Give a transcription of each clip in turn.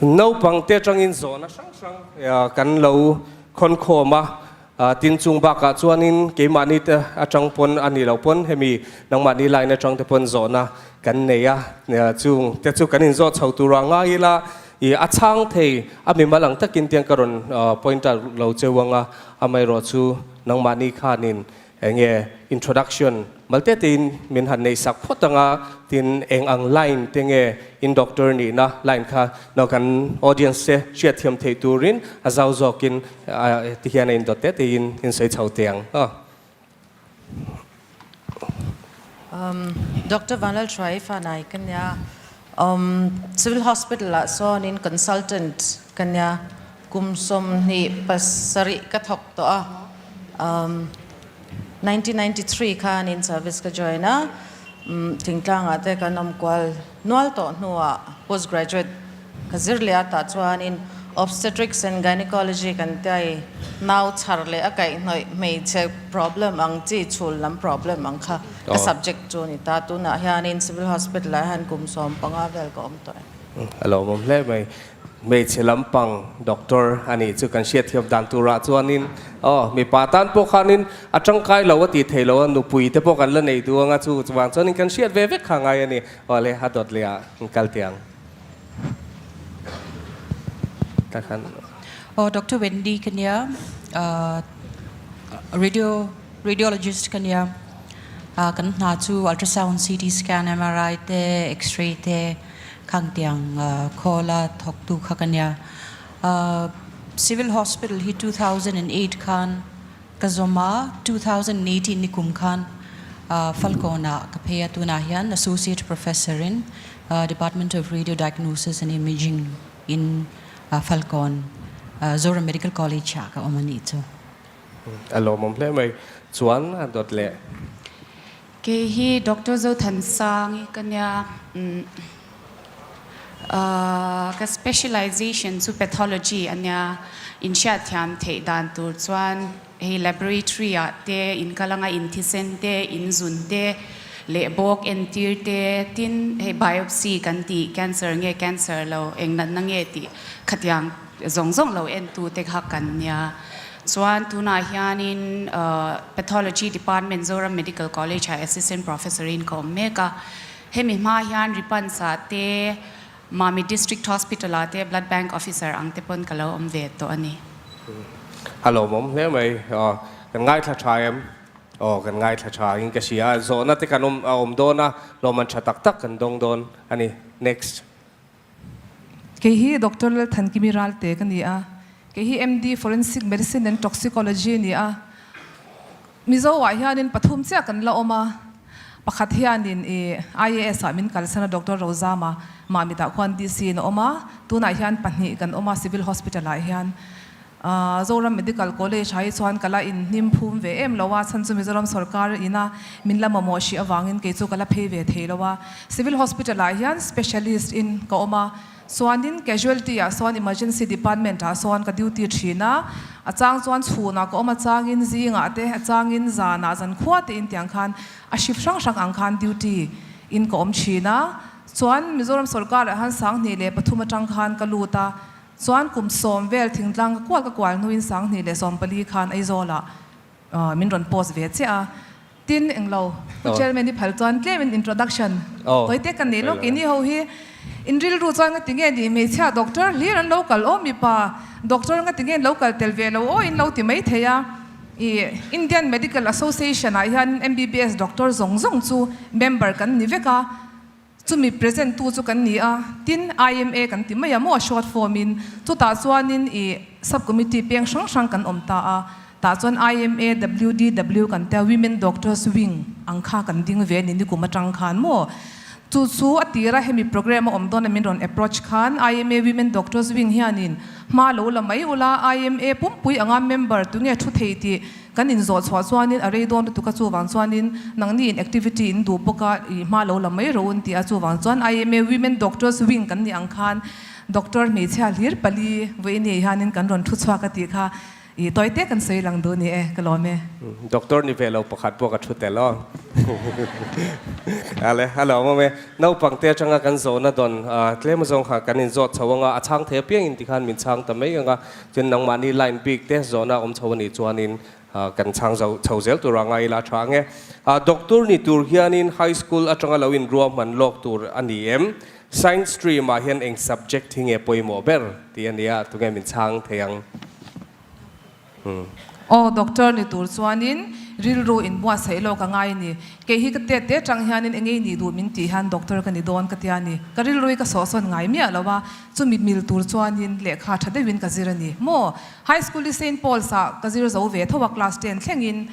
Naupang te atangin zawhna hrang hrang kan lo khawn khawm a, tin chung bakah chuanin keimahni te atang pawn a nih loh pawn hemi nangmahni line atang te pawn zawhna kan nei a, chung te chu kan inzawh chho tur a ngai ila i a chhang thei a mimal ang takin tiang ka rawn point out lo cheu ang a, amaherawhchu nangmahni khanin Eng nge introduction malte tein min han nei sak phawt ang a, tin eng ang line te nge in doctor nihna line kha no kan audience te hriatthiam theih turin a zau zawkin ti hian a indawt te tein in sawi chho teh ang a. Doctor Vanlalhruai Fanai ka nia, Civil Hospital ah sawn in consultant ka nia, Kum 27 ka thawk tawh a, 1993 khan in service ka join a, thingtlangah te kan awm kual nual tawh hnuah postgraduate ka zir leh a, tah chuanin obstetrics and gynaecology kan tia i nau chhar leh a kaihhnawih hmeichhe problem ang chi chhul lam problem ang kha ka subject chu a ni ta, tunah hianin civil hospital ah hian kum 15 vel ka awm tawh e. A lo awm hle mai. Hmeichhe lampang doctor a nih chu kan hriatthiam dan turah chuanin aw mipa tan pawh khanin a tangkai lo a tih theih loh a, nupui te pawh kan la nei duh anga chu chuvang chuanin kan hriat ve vek kha ngai a ni. Aw le a dawt leh ah kan kal teh ang. Takhan. Aw Doctor Wendy ka nia, radio radiologist ka nia, kan hna chu ultrasound, CT scan, MRI te, X-ray te, Khangtiang khawla thawktu kha ka nia. Civil Hospital hi 2008 khan ka zawm a, 2018 nikum khan Falkawnah ka phei a, tunah hian Associate Professor in Department of Radio Diagnosis and Imaging in Falkawn, Zoram Medical College ah ka awm a nih chu. A lawmawm hle mai. Chuan a dawt leh. Kei hi Doctor Zothansangi ka nia, ka specialization chu pathology a nia, inhriatthiam theih dan tur chuan hei laboratory ah te in kal anga in thisen te, in zun te leh bawk entir te, tin hei biopsy kan tih cancer nge cancer lo eng natna nge tih khatiang zawng zawng lo entu te kha kan nia. Chuan tunah hianin Pathology Department Zoram Medical College ah Assistant Professor in ka awm mek a. Hemi hma hian Ripansa te, Mami District Hospital ah te Blood Bank Officer ang te pawn ka lo awm ve tawh a ni. A lawmawm hle mai. Aw, kan ngaithla tha em? Aw, kan ngaithla tha in ka hria. Zawhna te kan awm a awm dawn a, lawmman tha tak tak kan dawng dawn a ni. Next. Kei hi Doctor Lalthankimi Ralte ka ni a, kei hi MD Forensic Medicine and Toxicology ni a. Mizo ah hianin pathum chiah kan la awm a, pakhat hianin i IAS ah min kalsan a Doctor Rozama Mamit ah khuan DC in a awm a, tunah hian pahnih kan awm a Civil Hospital ah hian. Zoram Medical College ah hi chuan ka la inhnim phum ve em lo a, chhan chu Mizoram sorkar ina min la mamawh hrih avangin kei chu ka la phei ve thei lo a. Civil Hospital ah hian specialist in ka awm a, chuanin casualty ah sawn emergency department ah sawn ka duty thin a, a chang chuan chhunah ka awm a changin zingah te a changin zanah zankhua te in tiang khan a shift hrang hrang ang khan duty in ka awm thin a. Chuan Mizoram sorkar ah hian 2003 atang khan ka lut a, Chuan kum 10 vel thingtlang ka kual ka kual hnuin 2014 khan Aizawlah min rawn post ve chiah a. Tin, englo, Pu Chairman i phal chuan tlemin introduction tawi te ka nei lawk. Keini ho hi in rilru chuan nga tinge ni hmeichhia doctor hlir an lo kal aw mipa doctor nga tinge an lo kal tel ve lo aw in lo ti mai thei a. I Indian Medical Association ah hian MBBS doctor zawng zawng chu member kan ni vek a. Chumi present tu chu kan ni a, tin IMA kan ti mai a maw short form in, chutah chuanin i sub committee peng hrang hrang kan awm ta a, tah chuan IMA WDW kan tia Women Doctors Wing ang kha kan ding ve a ni nikum atang khan maw. Chu chu a tira hemi program a awm dawn a min rawn approach khan IMA Women Doctors Wing hianin hma lo la mai ula IMA pumpui anga member tunge thu thei tih Kan inzawh chhuah chuanin a rei dawn lutuk a, chuvang chuanin nangni in activity in duh bawk a, i hma lo la mai rawh un ti a, chuvang chuan IMA Women Doctors Wing kan nih ang khan Doctor hmeichhia hlir pali vawiin nei hianin kan rawn thu chhuak a tih kha. I tawi te kan sawi lang duh ni e, ka lawm e. Doctor ni ve lo pakhat pawh ka thu tel aw. Ale, a lawm awm e. Naupang te atanga kan zawhna dawn tlem azawng kha kan inzawt chho anga, a chhang thei apiang in tikhan min chhang ta mai anga, chuan nangmahni line bik te zawhna a awm chho anih chuanin kan chhang zo chho zel tur a ngai ila tha ang e. Doctor ni tur hianin high school atanga lo inruahman lawk tur a ni em? Science stream ah hian eng subject hi nge pawimawh ber tih a nia, tunge min chhang thei ang? Aw doctor ni tur chuanin rilru inbuatsaih lawk a ngai a ni. Kei hi ka tet te tang hianin engei nih duh min tih hian doctor ka ni dawn ka tia ni. Ka rilru hi ka sawhsawn ngai miah lo a, chumi mil tur chuanin lehkha tha deuhin ka zir a ni. Maw? High school hi Saint Paul's ah ka zir zo ve tho a class ten thlengin.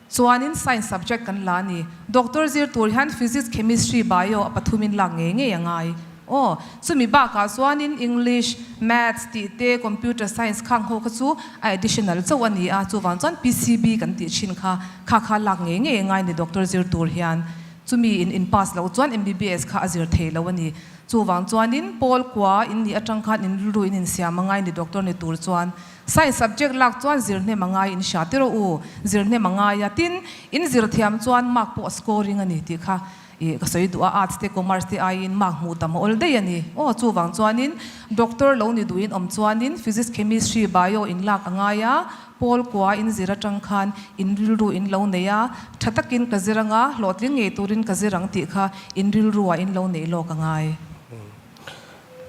Chuanin science subject kan la a ni. Doctor zir tur hian physics, chemistry, bio a pathumin lak ngei ngei a ngai. Aw, chumi bakah chuanin English, Maths tih te, computer science khang ho kha chu a additional chauh a ni a, chuvang chuan PCB kan tih thin kha kha kha lak ngei ngei a ngai ni doctor zir tur hian. Chumi in in pass loh chuan MBBS kha a zir thei lo a ni. Chuvang chuanin Paul kua in nih atang khan in rilru in insiam a ngai ni doctor ni tur chuan. Science subject lak chuan zir hnem a ngai in hria tir u, zir hnem a ngai a, tin, in zir thiam chuan mark pawh a scoring a ni tih kha ih ka sawi duh a, arts te commerce te aiin mark hmuh tam a awl daih a ni. Aw, chuvang chuanin doctor lo ni duhin awm chuanin physics, chemistry, bio in lak a ngai a, pawl kua in zir atang khan in rilru in lo nei a, tha takin ka zir anga hlawhtling ngei turin ka zir ang tih kha in rilru ah in lo neih lawk a ngai.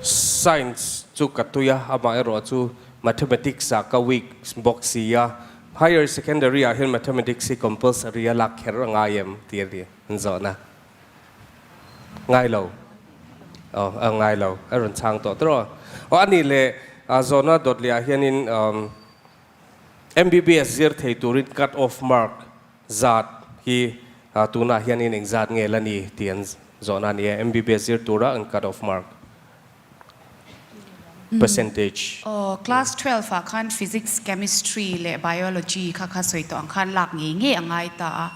Science chu ka tui a, amah erawh chu Mathematics ah ka weak bawk si a, Higher Secondary ah hian Mathematics hi compulsory a lak kher a ngai em tih a ni an zawhna. Ngai lo. Aw, a ngai lo. A rawn chhang tawh tawh a. Aw, a nih leh zawhna dawt leh ah hianin MBBS zir thei turin cut off mark zat hi tunah hianin engzat nge la ni tih an zawhna a ni a, MBBS zir tura an cut off mark. Percentage. Aw, class 12 ah khan physics, chemistry leh biology kha kha sawi tawh ang khan lak ngei ngei a ngai ta a.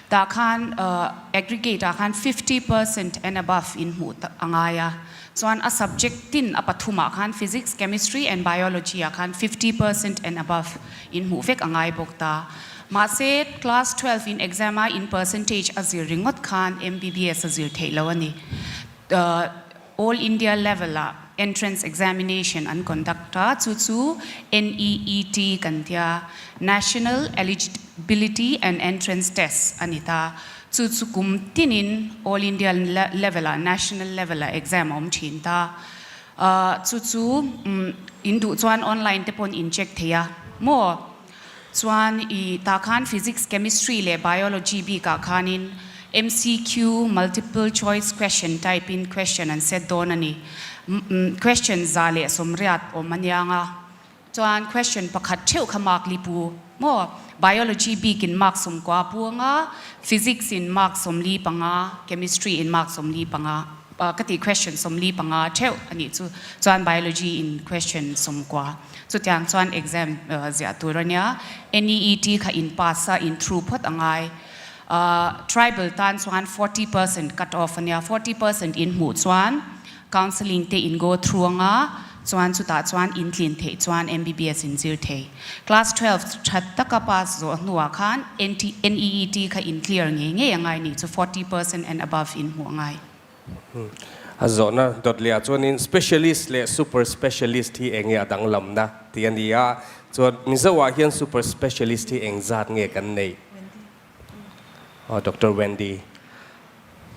Tah khan aggregate ah khan 50% and above in hmuh a ngai a. Chuan a subject tin a pathum ah khan physics, chemistry and biology ah khan 50% and above in hmuh vek a ngai bawk ta. Mahse, class 12 in exam a in percentage a zir ringawt khan MBBS a zir theih lo a ni. All India level ah entrance examination an conduct a, chu chu NEET kan tia, National Eligibility and Entrance Test a ni ta. Chu chu kum tinin All India level ah, national level ah exam a awm thin ta. Chu chu in duh chuan online te pawn in check thei a maw? Chuan i tah khan Physics, Chemistry leh Biology bikah khanin MCQ, Multiple Choice Question, type in question an set dawn a ni. Question 180 awm a niang a. Chuan question pakhat theuh kha mark li pu maw? Biology bikin mark 90 pu anga, Physics in mark 45, Chemistry in mark 45, ka tih question 45 theuh a nih chu. Chuan Biology in question 90. Chutiang chuan exam ziah tur a nia. NEET kha in pass a, in through phawt a ngai. Tribal tan chuan 40% cut off a nia. 40% in hmuh chuan counselling te in go through anga, chuan chutah chuan in tlin theih chuan MBBS in zir thei. Class 12 that taka pass zawh hnuah khan NEET kha in clear ngei ngei a ngai nih chu 40% and above in hmuh a ngai. A zawhna dawt leh ah chuanin specialist leh super specialist hi eng nge a danglamna tih a ni a, chuan Mizo ah hian super specialist hi eng zat nge kan neih? Aw Doctor Wendy.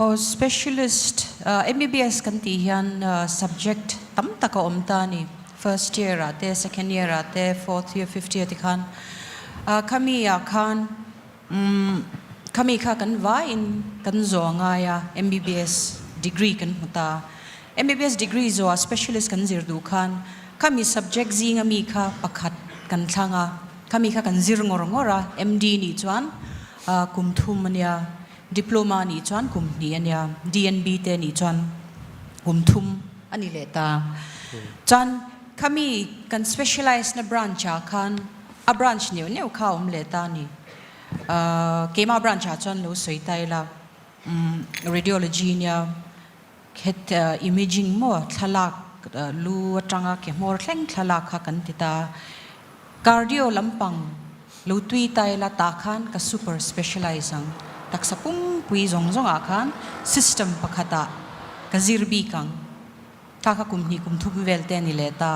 Aw specialist MBBS kan tih hian subject tam tak a awm ta a ni, first year ah te, second year ah te, fourth year, fifth year tikhan khami ah khan Umm, khami kha kan vaiin kan zawh a ngai a, MBBS degree kan hmu ta. MBBS degree zawhah specialist kan zir duh khan khami subject zinga mi kha pakhat kan thlang a, khami kha kan zir ngawr ngawr a, MD nih chuan kum thum a nia, diploma nih chuan kum hnih a nia, DNB te nih chuan kum thum a ni leh ta. Chuan khami kan specialise na branch ah khan A branch neuh neuh kha a awm leh ta a ni. Keimah branch ah chuan lo sawi ta ila, radiology nia het imaging maw thlalak lu atanga ke hmawr thleng thlalak kha kan ti ta. Cardio lampang lo tui ta ila tah khan ka super specialize ang. Taksa pumpui zawng zawngah khan system pakhatah ka zir bik ang. Kha kha kum hnih kum thum vel te a ni leh ta.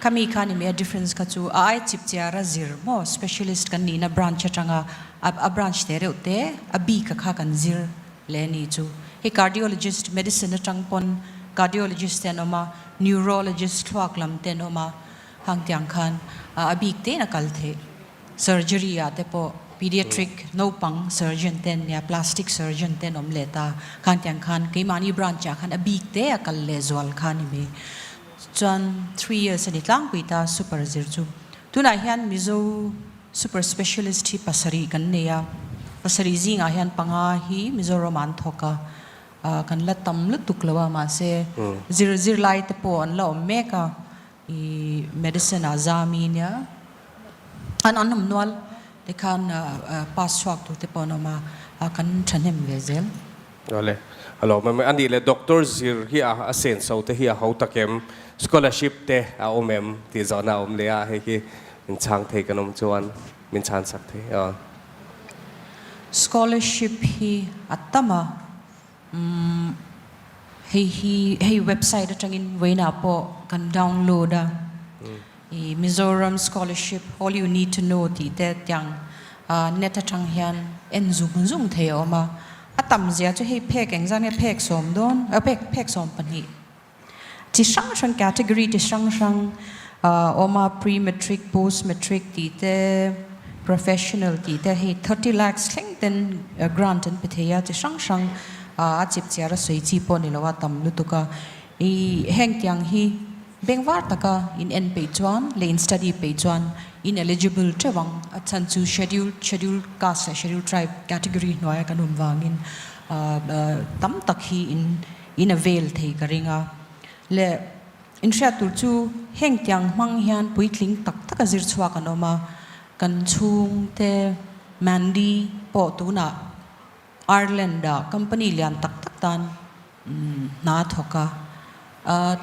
Khami khan i mia difference kha chu a ai chip chiara zir maw specialist kan nihna branch atanga a branch te reuh te a bik a kha kan zir leh a ni chu. Hei cardiologist medicine atang pawn cardiologist te an awm a, neurologist thluak lam te an awm a, hang tiang khan a bik tein a kal theih. Surgery ah te pawh pediatric naupang surgeon te an nia, plastic surgeon te an awm leh ta. Khan tiang khan keimahni branch ah khan a bik te a kal leh zual kha a ni mai. Chuan 3 years a ni tlangpui ta super zir chu. Tunah hian Mizo super specialist hi pasarih kan nei a, pasarih zingah hian panga hi Mizoram ah an thawk a, kan la tam lutuk lo a mahse zir zirlai te pawh an la awm mek a. I medicine ah zami nia an an awm nual tikhan pass chhuak tur te pawh an awm a kan thahnem ve zel. Awle a lawm em a nih leh doctor zir hi a a senso te hi a ho tak em scholarship te a awm em tih zawhna a awm leh a hei hi min chhang thei kan awm chuan min chhan sak thei a. Scholarship hi a tam a Umm hei hi hei website atangin vawiinah pawh kan download a, i Mizoram scholarship all you need to know tih te tiang net atang hian en zung zung thei a awm a, a tam zia chu hei phek engzat nge phek 10 dawn phek phek 12 chi hrang hrang category chi hrang hrang a awm a, pre matric post matric tih te professional tih te hei 30 lakhs thleng ten grant an pe thei a chi hrang hrang a chip chiar a sawi chi pawh ni lo a tam lutuk a ih heng tiang hi bengvar taka in en peih chuan leh in study peih chuan in eligible teuh ang a chhan chu schedule schedule caste leh schedule tribe category hnuaia kan awm vangin tam tak hi in In a vel thei ka ring a. Le in hriat tur chu heng tiang hmang hian puitling tak tak a zir chhuak an awm a, kan chhungte Mandy pawh tunah Ireland ah company lian tak tak tan hna a thawk a,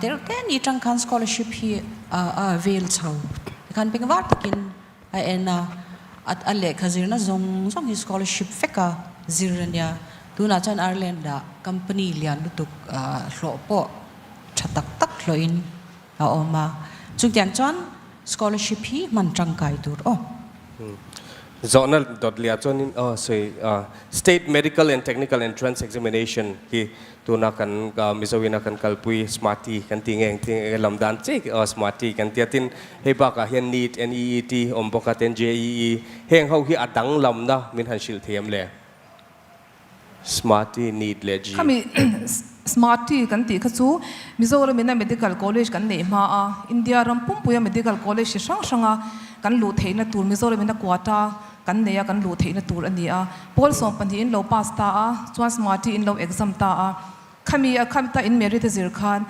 tel te ni tang khan scholarship hi a avail chho tikhan bengvar takin A en a, a lehkha zirna zawng zawng hi scholarship vek a zir a nia. Tunah chuan Ireland ah company lian lutuk hlawh pawh tha tak tak hlawhin a awm a. Chutiang chuan scholarship hi hman tangkai tur aw. Zawhna dawt liah chuanin aw sawi State Medical and Technical Entrance Examination hi Tuna kan Mizoina kan kalpui Smarty kan ti nge engtin nge lam dan che Smarty kan tia tin hei bakah hian NEET, NEET awm bawk a ten JEE heng ho hi a danglamna min han hrilh thei em le? Smarty, NEET leh G. Khami Smarty kan tih kha chu Mizoram ina Medical College kan neih hma a, India ram pumpuia Medical College chi hrang hranga kan luh theihna tur Mizoram ina quota kan nei a, kan luh theihna tur a ni a. Pawl 12 in lo pass ta a, chuan Smarty in lo exam ta a. Khami a khami ta in merit a zir khan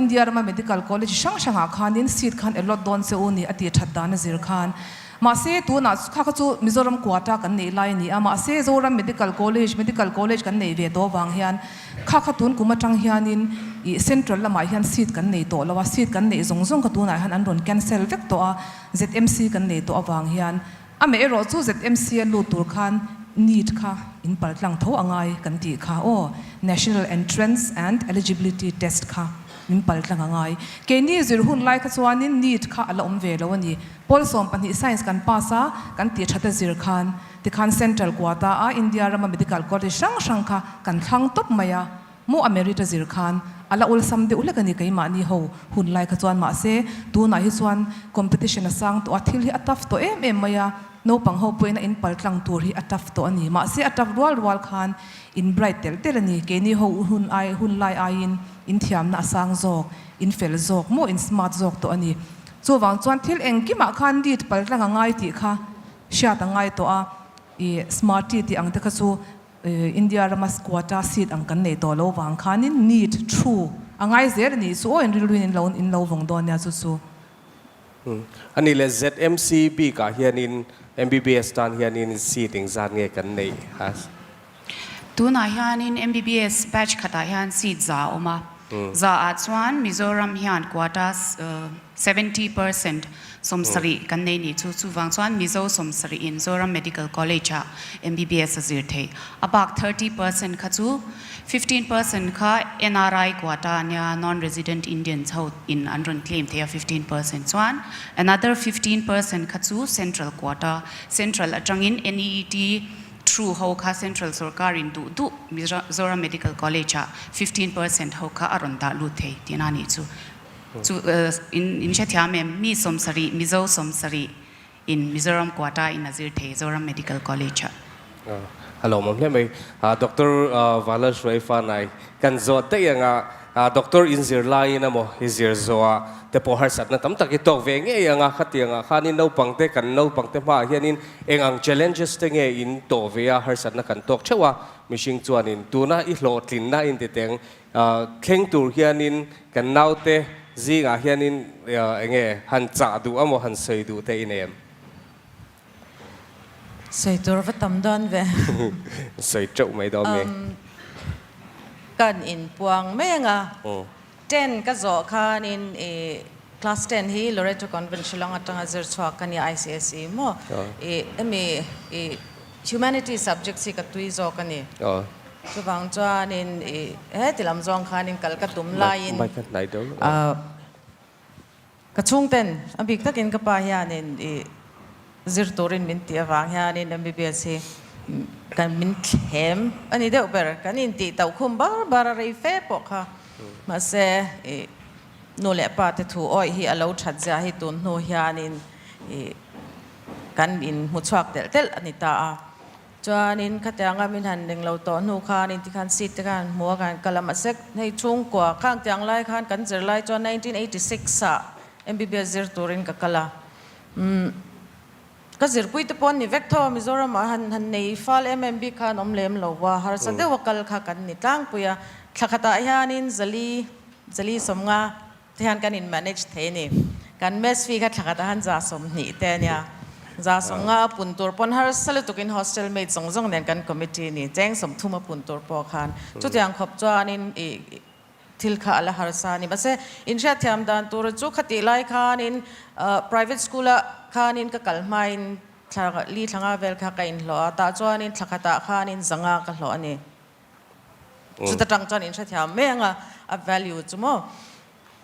India rama medical college hrang hrangah khanin seat khan allot dawn che u ni a tih that dan a zir khan. Mahse tunah kha kha chu Mizoram quota kan neih lai a ni a, mahse Zoram medical college, medical college kan neih ve tawh avang hian kha kha tun kum atang hianin ih central lamah hian seat kan nei tawh lo a, seat kan neih zawng zawng kha tunah hian an rawn cancel vek tawh a, ZMC kan nei tawh avang hian. Amaherawh chu ZMC a lut tur khan NEET kha in pal tlang tho a ngai kan tih kha aw, National Entrance and Eligibility Test kha min pal tlang a ngai. Keini zir hun lai kha chuanin NEET kha a la awm ve lo a ni. Pawl 12 Science kan pass a, kan tih that a zir khan tikhan Central Quota a India rama Medical College hrang hrang kha kan thlang tawp mai a. Maw a merit a zir khan a la awlsam deuh hlek a ni keimahni ho hun lai kha chuan mahse tunah hi chuan competition a sang tawh a thil hi a tough tawh em em mai a naupang ho pawhin a in pal tlang tur hi a tough tawh a ni mahse a tough rual rual khan in bright telh telh a ni keini ho hun ai hun lai aiin in thiamna a sang zawk in fel zawk maw in smart zawk tawh a ni chuvang chuan thil engkimah khan lead pal tlang a ngai tih kha hriat a ngai tawh a i smarty tih ang te kha chu India rama quota seat ang kan neih tawh lo vang khanin need thu a ngai zel a nih chu aw in rilruin in lo in lo vawng dawn nia chu chu. A nih leh ZMC bikah hianin MBBS tan hianin seat engzat nge kan neih a? Tunah hianin MBBS batch khatah hian seat 100 a awm a, 100 ah chuan Mizoram hian quota. 70%, 70 kan nei nih chu. Chuvang chuan Mizo 70 in Zoram Medical College ah MBBS a zir theih. A bak 30% kha chu 15% kha NRI quota a nia, Non-Resident Indians ho in an rawn claim thei a 15% chuan another 15% kha chu Central quota, Central atangin NEET through ho kha Central sorkar in duh duh Mizoram Medical College ah 15% ho kha a rawn dah lut thei tihna a nih chu. Chu in in hrethiam em? Mi 70, Mizo 70 in Mizoram quota in a zir thei Zoram Medical College ah. A lawmawm hle mai. Doctor Vanlal Hruaifanai kan zawt daih anga Doctor in zir laiin emaw i zir zawhah te pawh harsatna tam tak i tawk ve ngei anga khatiangah khanin naupangte kan naupangte hmaah hianin eng ang challenges te nge in tawh ve a harsatna kan tawk theuh a mihring chuanin tuna i hlawhtlinna in ti teng Thleng tur hianin kan naute zingah hianin enge han chah duh amaw han sawi duh te i nei em? Sawi tur va tam dawn ve. Sawi teuh mai dawn mi. Kan inpuang mai anga ten ka zawh khanin i class ten hi Loreto Convent Shillong atanga zir chhuak ka nia ICSE maw i hemi i Humanity subjects hi ka tui zawk a ni. Chuvang chuanin i heti lam zawng khanin kal ka tum laiin ka chhungten a bik takin ka pa hianin i zir turin min tih avang hianin MBBS hi kan min thlem a ni deuh ber. Kan intih tauh khum bar bar a rei fe pawh kha. Mahse i nu leh pa te thu awih hi a lo that zia hi tun hnu hianin i Kan in hmu chhuak telh telh a ni ta a. Chuanin khatianga min han ring lo tawh hnu khanin tikhan seat te khan han hmu a, kan kal a mahse hei chhungkua khang tiang lai khan kan zir lai chuan 1986 ah MBBS zir turin ka kal a. Umm ka zirpui te pawh an ni vek tho a, Mizoram ah han han nei fal em em bik kha an awm lem lo a, harsa deuh a kal kha kan ni tlangpui a. Thla khatah hianin zali zali 50 Ti hian kan in manage thei a ni. Kan mess fee kha thla khat a han 120 te a nia. 150 a pun tur pawn harsa lutukin hostel mate zawng zawng nen kan committee ni. Cheng 30 a pun tur pawh khan chutiang khawp chuanin i thil kha a la harsa a ni. Mahse inhriatthiam dan tur chu khatih lai khanin private school ah khanin ka kal hmain thla li thla nga vel kha ka inhlawh a. Tah chuanin thla khatah khanin 500 ka hlawh a ni. Chuta tang chuan in hrethiam mai anga a value chu maw.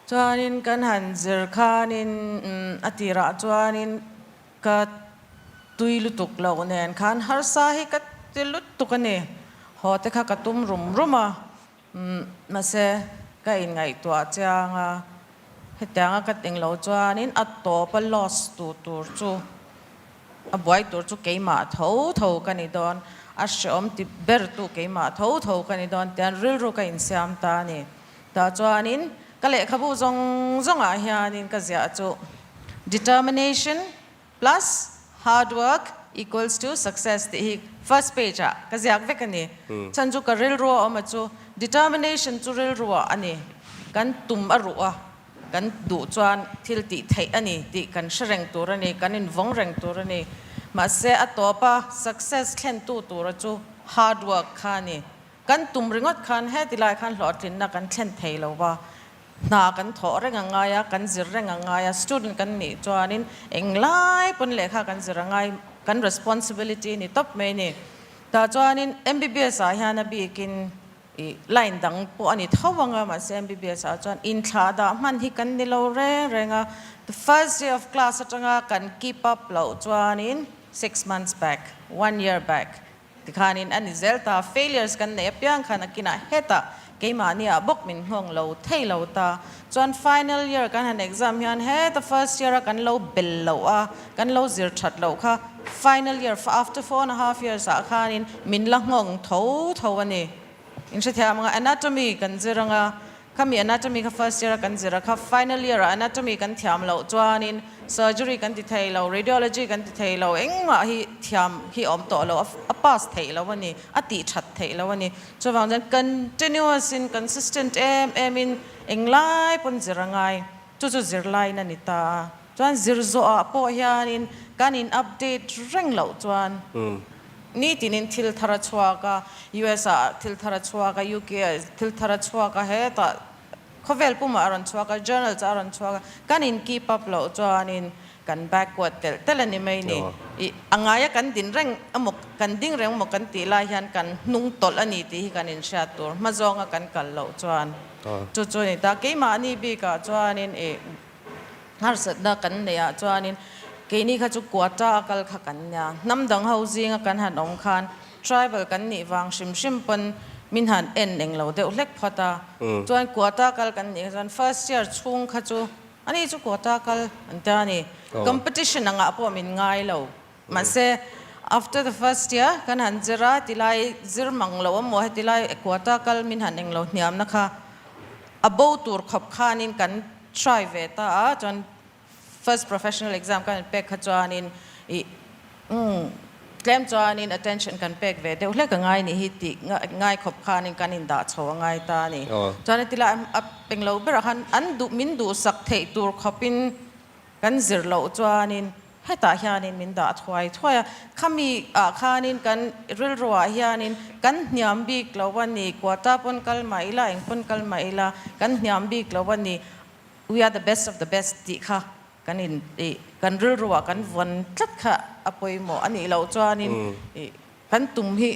Chuanin kan han zir khanin a tirah chuanin ka tui lutuk loh nen khan harsa hi ka ti lutuk a ni. Haw te kha ka tum rum rum a, mahse ka inngaihtuah chiang a, hetianga ka ting lo chuanin a tawp a loss tu tur chu A buai tur chu keimah tho tho ka ni dawn, a hreawm ti ber tu keimah tho tho ka ni dawn tian rilru ka insiam ta a ni. Tah chuanin ka lehkhabu zawng zawngah hianin ka ziah chu Determination plus hard work equals to success tih hi first page ah ka ziak vek a ni. Chhan chu ka rilru a awm a chu determination chu rilru ah a ni, kan tum a ruh a. Kan duh chuan thil tih theih a ni tih kan hre reng tur a ni, kan invawng reng tur a ni. Mahse a tawpa success thlentu tura chu hard work kha a ni. Kan tum ringawt khan heti lai khan hlawhtlinna kan thlen thei lo va, hna kan thawh reng a ngai a, kan zir reng a ngai a, student kan nih chuanin englai pawn lehkha kan zir a ngai, kan responsibility ni tawp mai a ni. Tah chuanin MBBS ah hian a bikin I line dang pawh a ni tho ang a, mahse MBBS ah chuan inthlah dah hman hi kan ni lo reng reng a, the first day of class atanga kan keep up loh chuanin 6 months back, one year back tikhanin a ni zel ta, failures kan neih apiang khan a kinah hetah keimahni ah bawk min nghawng lo thei lo ta, chuan final year kan han exam hian heta first year a kan lo bel loh a, kan lo zir that loh kha final year after 4.5 years ah khanin min la nghawng tho tho a ni. In hrethiam anga anatomy kan zir anga, khami anatomy kha first year a kan zir a kha final year ah anatomy kan thiam loh chuanin surgery kan ti thei lo, radiology kan ti thei lo, engmah hi thiam hi awm tawh lo, a pass theih lo a ni, a tih that theih lo a ni. Chuvang chuan continuous in consistent em em in englai pawn zir a ngai, chu chu zirlain a ni ta a. Chuan zir zawhah pawh hianin kan in update reng loh chuan nitinin thil thar a chhuak a, US ah thil thar a chhuak a, UK ah thil thar a chhuak a, hetah Khawvel pumah a rawn chhuak a, journals ah a rawn chhuak a, kan in keep up loh chuanin kan backward telh telh a ni mai ni. Ih, a ngaia kan din reng emaw, kan ding reng emaw kan tih lai hian kan hnung tawlh a ni tih hi kan inhriat tur hma zawnga kan kal loh chuan chu chu a ni ta. Keimahni bikah chuanin ih, harsatna kan neih ah chuanin keini kha chu quota a kal kha kan nia. Hnam dang ho zinga kan han awm khan tribal kan nih vang hrim hrim pawn min han en englo deuh hlek phawt a. Chuan quota kal kan nih kha chuan first year chhung kha chu Ani chu quota kal an tia a ni. Competition angah pawh min ngai lo. Mahse, after the first year kan han zir a, tilai zir mang lo amaw hetilai quota kal min han englo hniamna kha a bo tur khawp khanin kan try ve ta a, chuan first professional exam kan han pek kha chuanin ih umm tlem chuanin attention kan pek ve deuh hlek a ngai nih hi tih ngai khawp khanin kan indah chho a ngai ta a ni. Chuan hetilai a englo berah khan an duh min duhsak theih tur khawpin kan zir loh chuanin hetah hianin min dah thuai thuai a. Khami ah khanin kan rilruah hianin kan hniam bik lo a ni, quota pawn kal mah ila eng pawn kal mah ila kan hniam bik lo a ni, we are the best of the best tih kha Kan in ih kan rilruah kan vawn tlat kha a pawimawh a nih loh chuanin ih kan tum hi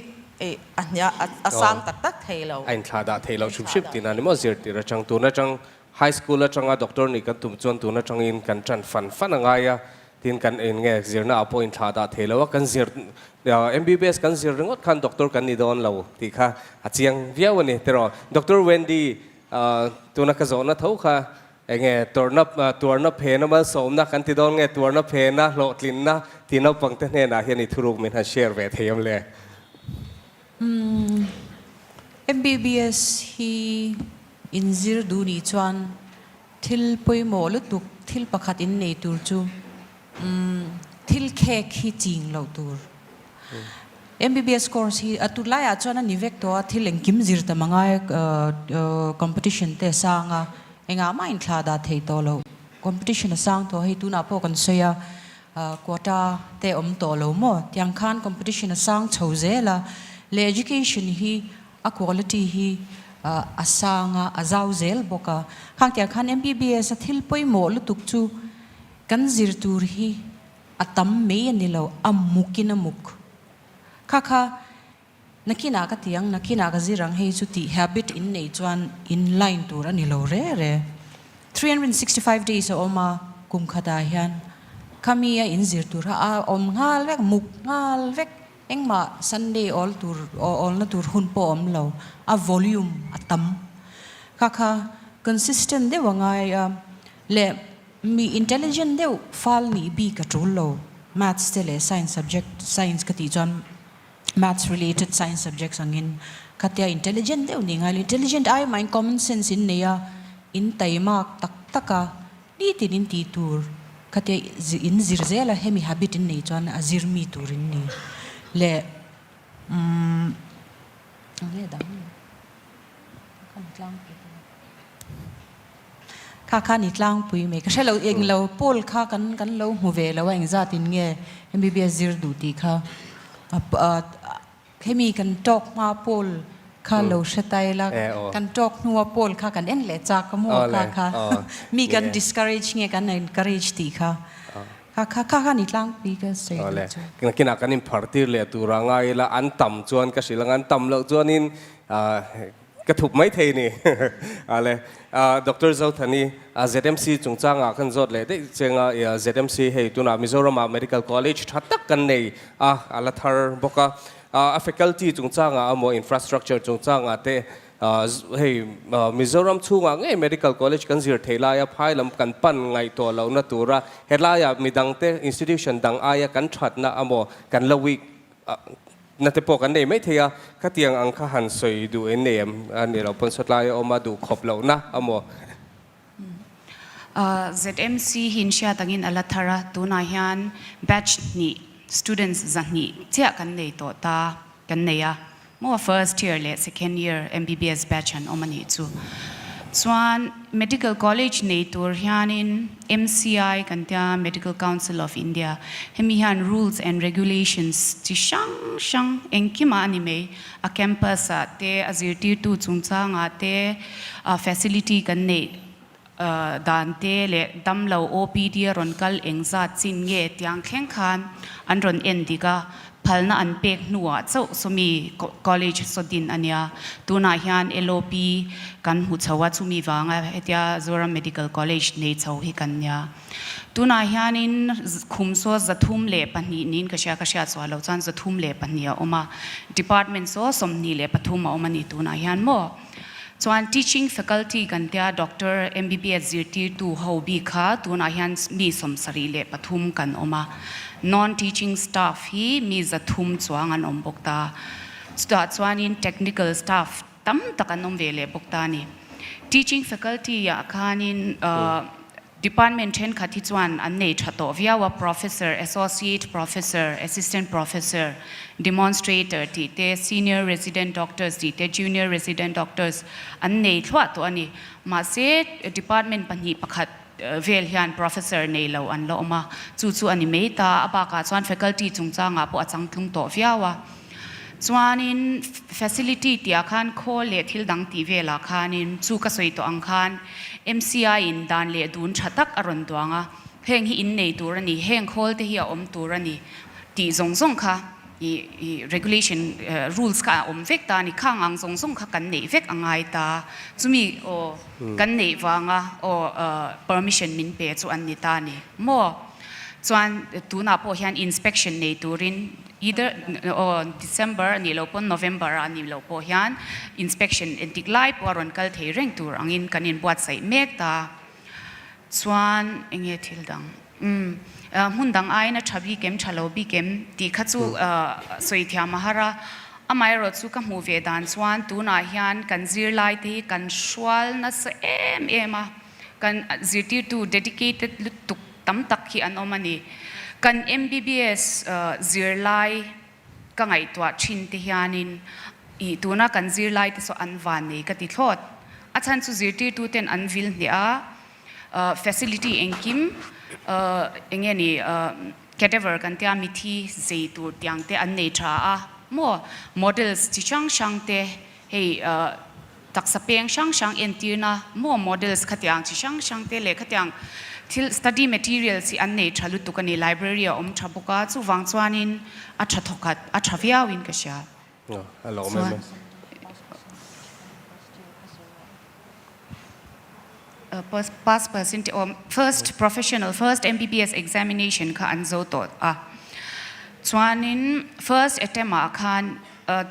ih a hnia a sang tak tak thei lo. A inthlah dah thei loh hrim hrim tihna ni maw zirtir atang tun atang high school atanga doctor nih kan tum chuan tun atangin kan tan fan fan a ngai a tin kan in nge zirna ah pawh inthlah dah thei lo a kan zir MBBS kan zir ringawt khan doctor kan ni dawn lo tih kha a chiang viau a ni tiraw Doctor Wendy tuna ka zawhna tho kha Enge tuarna tuarna phena malsawmna kan ti dawn nge tuarna phena hlawhtlinna ti naupang te hnenah hian i thuruk min han share ve thei awm le? Umm MBBS hi inzir duh nih chuan thil pawimawh lutuk thil pakhat in nei tur chu umm thil khek hi ching loh tur. MBBS course hi a tut laiah chuan a ni vek tawh a, thil engkim zir tam a ngai competition te a sang a, engah mah inthlah dah thei tawh loh, competition a sang tawh hei tunah pawh kan sawi a, quota te awm tawh lo maw tiang khan competition a sang chho zel a, leh education hi a quality hi a sang a, a zau zel bawk a, khang tiang khan MBBS a thil pawimawh lutuk chu kan zir tur hi A tam mai a ni lo, a mukin a muk. Kha kha, nakinah ka ti ang, nakinah ka zir ang hei chu tih habit in neih chuan in line tur a ni lo re re. 365 days a awm a, kum khatah hian khami a in zir tur kha a awm nghal vek, muk nghal vek, engmah Sunday awl tur, awlna tur hun pawh a awm lo, a volume a tam. Kha kha consistent deuh a ngai a, leh Mi intelligent deuh fal nih bik a tul lo. Maths te leh science subject, science ka tih chuan maths related science subjects angin khatia intelligent deuh nih ngai lo. Intelligent ai mahin common sense in nei a, in taimak tak tak a, nitin in tih tur khatia in zir zel a, hemi habit in nei chuan a zir mi tur in ni leh umm eng nge dang ka tlangpui. Kha kha ni tlangpui mai ka hre lo eng lo poll kha kan kan lo hmu ve lo a engzat in nge MBBS zir duh tih kha hemi kan talk hma poll kha lo hre ta ila kan talk hnua poll kha kan en leh chak a maw kha kha mi kan discourage nge kan encourage tih kha kha kha kha kha ni tlangpui ka sawi duh chu. Nakinah kan inphar tir leh tur a ngai ila an tam chuan ka hrilh ang an tam loh chuanin Ka thup mai thei ni. Ale, Doctor Zothani, ZMC chungchangah khan zawt leh daih cheng a, ZMC hei tunah Mizoramah Medical College tha tak kan nei a, a la thar bawk a. A faculty chungchangah emaw infrastructure chungchangah te hei Mizoram chhungah ngei Medical College kan zir thei laia phai lam kan pan ngaihtuah lohna tura helaia midangte institution dang aia kan thatna emaw kan la weak Na te pawh kan nei mai thei a, khatiang ang kha han sawi duh in nei em? A ni lo pawn sawtlai a awm a, duh khawp lohna a maw? ZMC hi inhriat angin a la thar a, tunah hian batch hnih students 200 chiah kan nei tawh ta kan nei a, maw first year leh second year MBBS batch an awm a nih chu. Chuan Medical College nei tur hianin MCI kan tia, Medical Council of India, hemi hian rules and regulations chi hrang hrang engkimah a ni mai. A campus ah te, a zirtirtu chungchangah te, facility kan neih dan te leh damlo OPD a rawn kal engzat chin nge tiang thleng khan an rawn en dik a, phalna an pek hnuah chauh sawmi college saw din a nia. Tunah hian LOP kan hmu chho a, chumi vanga hetia Zoram Medical College nei chho hi kan nia. Tunah hianin khum saw 302 niin ka hria, ka hriat suah loh chuan 302 a awm a, department saw 23 a awm a ni tunah hian maw. Chuan teaching faculty kan tia doctor MBBS zirtirtu ho bik kha tunah hian mi 73 kan awm a, non teaching staff hi mi 300 chuang an awm bawk ta. Chutah chuanin technical staff tam tak an awm ve leh bawk ta a ni. Teaching faculty ah khanin Department thenkhat hi chuan an nei tha tawh viau a, Professor, Associate Professor, Assistant Professor, Demonstrator tih te, Senior Resident Doctors tih te, Junior Resident Doctors an nei thluah tawh a ni. Mahse, Department pahnih pakhat vel hian Professor nei lo an la awm a, chu chu a ni mai ta. A bakah chuan Faculty chungchangah pawh a changtlung tawh viau a. Chuanin facility tihah khan khawl leh thil dang tih velah khanin chu ka sawi tawh ang khan MCI in dan leh dun tha tak a rawn duang a, heng hi innei tur a ni, heng khawl te hi a awm tur a ni tih zawng zawng kha ih regulation rules kha a awm vek ta a ni, khang ang zawng zawng kha kan neih vek a ngai ta, chumi aw kan neih vanga aw permission min pe chu an ni ta a ni maw? Chuan tunah pawh hian inspection nei turin Either aw December a nih loh pawn November a nih loh pawh hian inspection entik lai pawh a rawn kal thei reng tur angin kan inbuatsaih mek ta. Chuan enge thil dang umm hmun dang aiin a tha bik em tha lo bik em tih kha chu sawi thiam a har a. Amaherawh chu ka hmuh ve dan chuan tunah hian kan zirlai te hi kan hrual nasa em em a. Kan zirtirtu dedicated lutuk tam tak hi an awm a ni. Kan MBBS zirlai ka ngaihtuah thin te hianin ih tuna kan zirlai te saw an van nei ka ti thlawt. A chhan chu zirtirtu ten an vil hneh a, facility engkim enge ni cadaver kan tia mithi zei tur tiang te an nei tha a maw, models chi hrang hrang te hei Taksa peng hrang hrang entirna maw models khatiang chi hrang hrang te leh khatiang thil study materials hi an nei tha lutuk a ni, library a awm tha bawk a, chuvang chuanin a tha thawkhat a tha viauin ka hria. Chuan pass percentage aw first professional first MBBS examination kha an zo tawh a, chuanin first attempt ah khan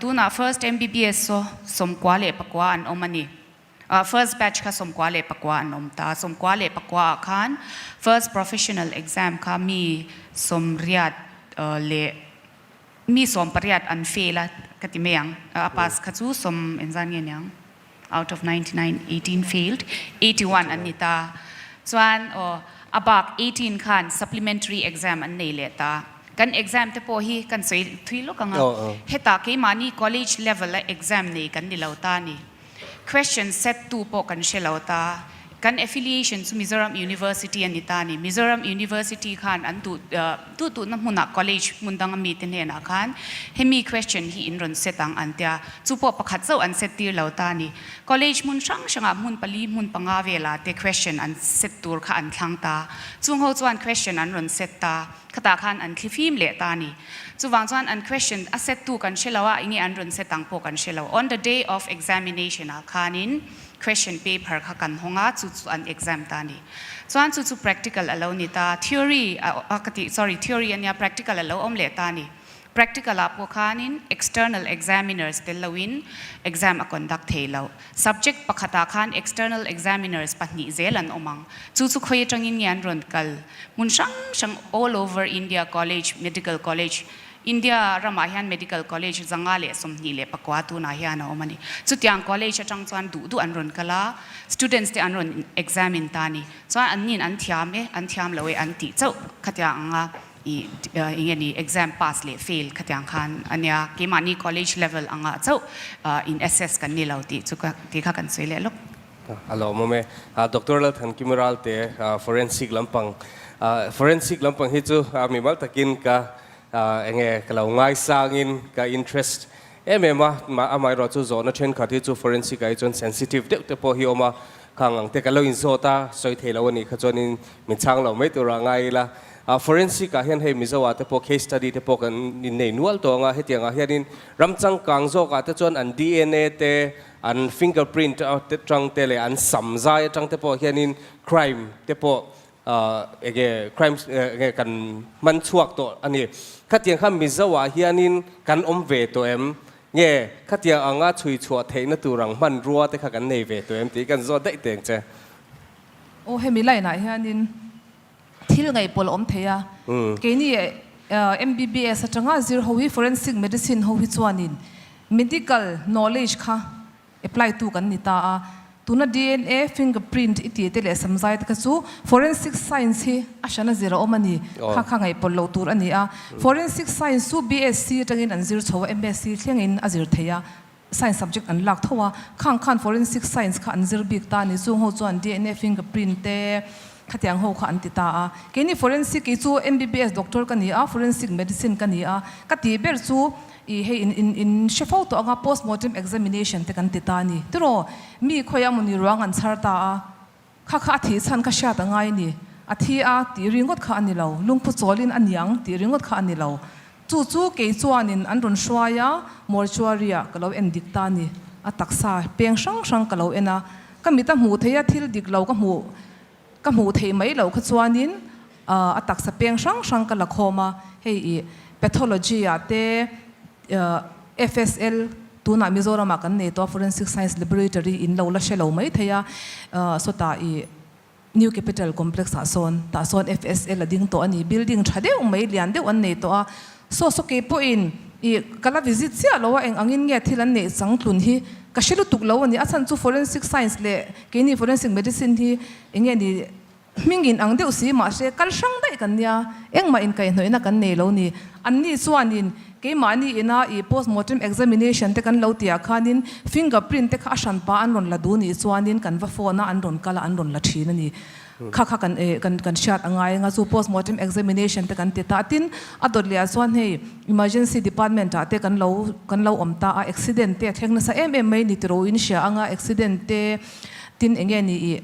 Tunah first MBBS saw 99 an awm a ni. First batch kha 99 an awm ta. 94 ah khan first professional exam kha mi 80 leh mi 80 an fail a ka ti mai ang. A pass kha chu sawm engzat nge niang? Out of 99, 18 failed, 81 an ni ta. Chuan aw a bak 18 khan supplementary exam an nei leh ta. Kan exam te pawh hi kan sawi thui lawk ang a, hetah keimahni college level a exam nei kan ni lo ta a ni. Question set tu pawh kan hre lo ta. Kan affiliation chu Mizoram University a ni ta a ni. Mizoram University khan an duh duh duhna hmunah college hmun danga mite hnenah khan hemi question hi in rawn set ang an tia. Chu pawh pakhat zauh an set tir lo ta a ni. College hmun hrang hrangah hmun pali hmun panga velah te question an set tur kha an thlang ta. Chung ho chuan question an rawn set ta. Khatah khan an thli fim leh ta a ni. Chuvang chuan an question a set tu kan hre lo a, enge an rawn set ang pawh kan hre lo. On the day of examination ah khanin question paper kha kan hawng a, chu chu an exam ta a ni. Chuan chu chu practical a lo ni ta, theory a ka tih, sorry, theory a nia, practical a lo awm leh ta a ni. Practical ah pawh khanin external examiners tel loin exam a conduct thei lo. Subject pakhatah khan external examiners pahnih zel an awm ang. Chu chu khawi atangin nge an rawn kal? Hmun hrang hrang all over India college, medical college, India ramah hian medical college 129 tunah hian a awm a ni. Chutiang college atang chuan duh duh an rawn kal a, students te an rawn examine ta a ni. Chuan an nin an thiam e, an thiam lo e an tih chauh khatiang anga i eng nge ni exam pass leh fail khatiang khan a nia. Keimahni college level anga chauh in assess kan ni lo tih chu ka tih kha kan sawi leh lawk. A lawmawm e. Doctor Lalthankima Ralte forensic lampang forensic lampang hi chu mimal takin ka enge ka lo ngaisangin ka interest em em a, amaherawh chu zawhna thenkhat hi chu forensic ah hi chuan sensitive deuh te pawh hi awm a, khang ang te ka lo inzawt a, sawi thei lo a nih kha chuanin min chhang lo mai turah ngai ila. Forensic ah hian hei Mizo ah te pawh case study te pawh kan innei nual tawh ang a, hetiang ah hianin ram changkang zawk ah te chuan an DNA te, an fingerprint atang te leh an sam zai atang te pawh hianin crime te pawh enge crime enge kan hman chhuak tawh a ni. Khatiang kha Mizo ah hianin kan awm ve tawh em? Nge khatiang anga chhui chhuah theihna tur ang hmanrua te kha kan nei ve tawh em tih kan zawt daih teng che. Aw hemi line ah hianin thil ngaihpawlh a awm thei a, keini MBBS atanga zir ho hi forensic medicine ho hi chuanin medical knowledge kha apply tu kan ni ta a, tuna DNA, fingerprint i tih te leh samzai te kha chu forensic science hi a hran a zir a awm a ni, kha kha ngaihpawlh loh tur a ni a, forensic science chu BSc atangin an zir chho a, MSc thlengin a zir thei a, science subject an lak tho a, khang khan forensic science kha an zir bik ta a ni, chung ho chuan DNA fingerprint te khatiang ho kha an ti ta a, keini forensic kei chu MBBS doctor ka ni a, forensic medicine ka ni a, ka tih ber chu ih hei in in in hre fo tawh anga postmortem examination te kan ti ta a ni tiraw, mi khawiah mawni ruang an chhar ta a, Kha kha a thih chhan kha hriat a ngai ni. A thi a tih ringawt kha a ni lo. Lungphu chawlin a niang tih ringawt kha a ni lo. Chu chu kei chuanin an rawn hruai a, mortuary-ah ka lo en dik ta a ni. A taksa peng hrang hrang ka lo en a. Ka mit a hmuh theih a, thil dik lo ka hmuh ka hmuh theih mai loh kha chuanin a taksa peng hrang hrang ka la khawm a. Hei i pathology-ah te FSL, Tunah Mizoramah kan nei tawh a, Forensic Science Laboratory in lo la hre lo mai thei a, sawtah i New Capital Complex ah sawn tah sawn FSL a ding tawh a ni, building tha deuh mai lian deuh an nei tawh a, saw saw kei pawhin i ka la visit chiah lo a, eng angin nge thil an neih changtlun hi ka hre lutuk lo a ni, a chhan chu Forensic Science leh keini Forensic Medicine hi eng nge ni Hming in ang deuh si mahse kal hrang daih kan nia, engmah inkaihhnawihna kan nei lo ni. Anni chuanin keimahni ina i postmortem examination te kan lo tihah khanin fingerprint te kha a hranpa an rawn la duh nih chuanin kan va phone a an rawn kal a an rawn la thin a ni. Kha kha kan kan kan hriat a ngai anga chu postmortem examination te kan ti ta a tin a dawt leh ah chuan hei emergency department ah te kan lo kan lo awm ta a accident te a thleng nasa em em mai ni tiro in hria anga accident te tin enge ni i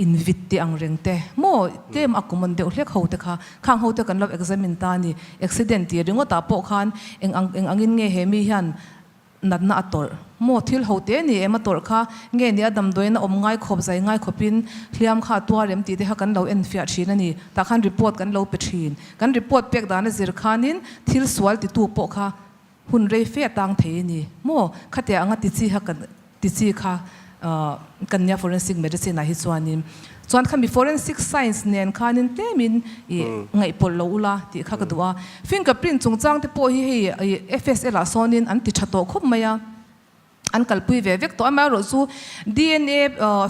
Invit tih ang reng te maw tlem a common deuh hlek ho te kha khang ho te kan lo examine ta a ni. Accident tih ringawt ah pawh khan eng ang eng angin nge he mi hian natna a tawrh maw thil ho te ni em a tawrh kha nge ni a damdawiin a awm ngai khawp zai ngai khawpin hliam kha a tuar em tih te kha kan lo en fiah thin a ni. Tah khan report kan lo pe thin. Kan report pek dan a zir khanin thil sual titu pawh kha Hun rei fe a tang thei a ni maw? Khatia anga ti chi kha kan ti chi kha kan nia forensic medicine ah hi chuanin chuan khami forensic science nen khanin tlemin i ngaihpawlh lo ula tih kha ka duh a. Fingerprint chungchang te pawh hi hei i FSL ah sawnin an ti tha tawh khawp mai a. An kalpui ve vek tawh. Amaherawh chu DNA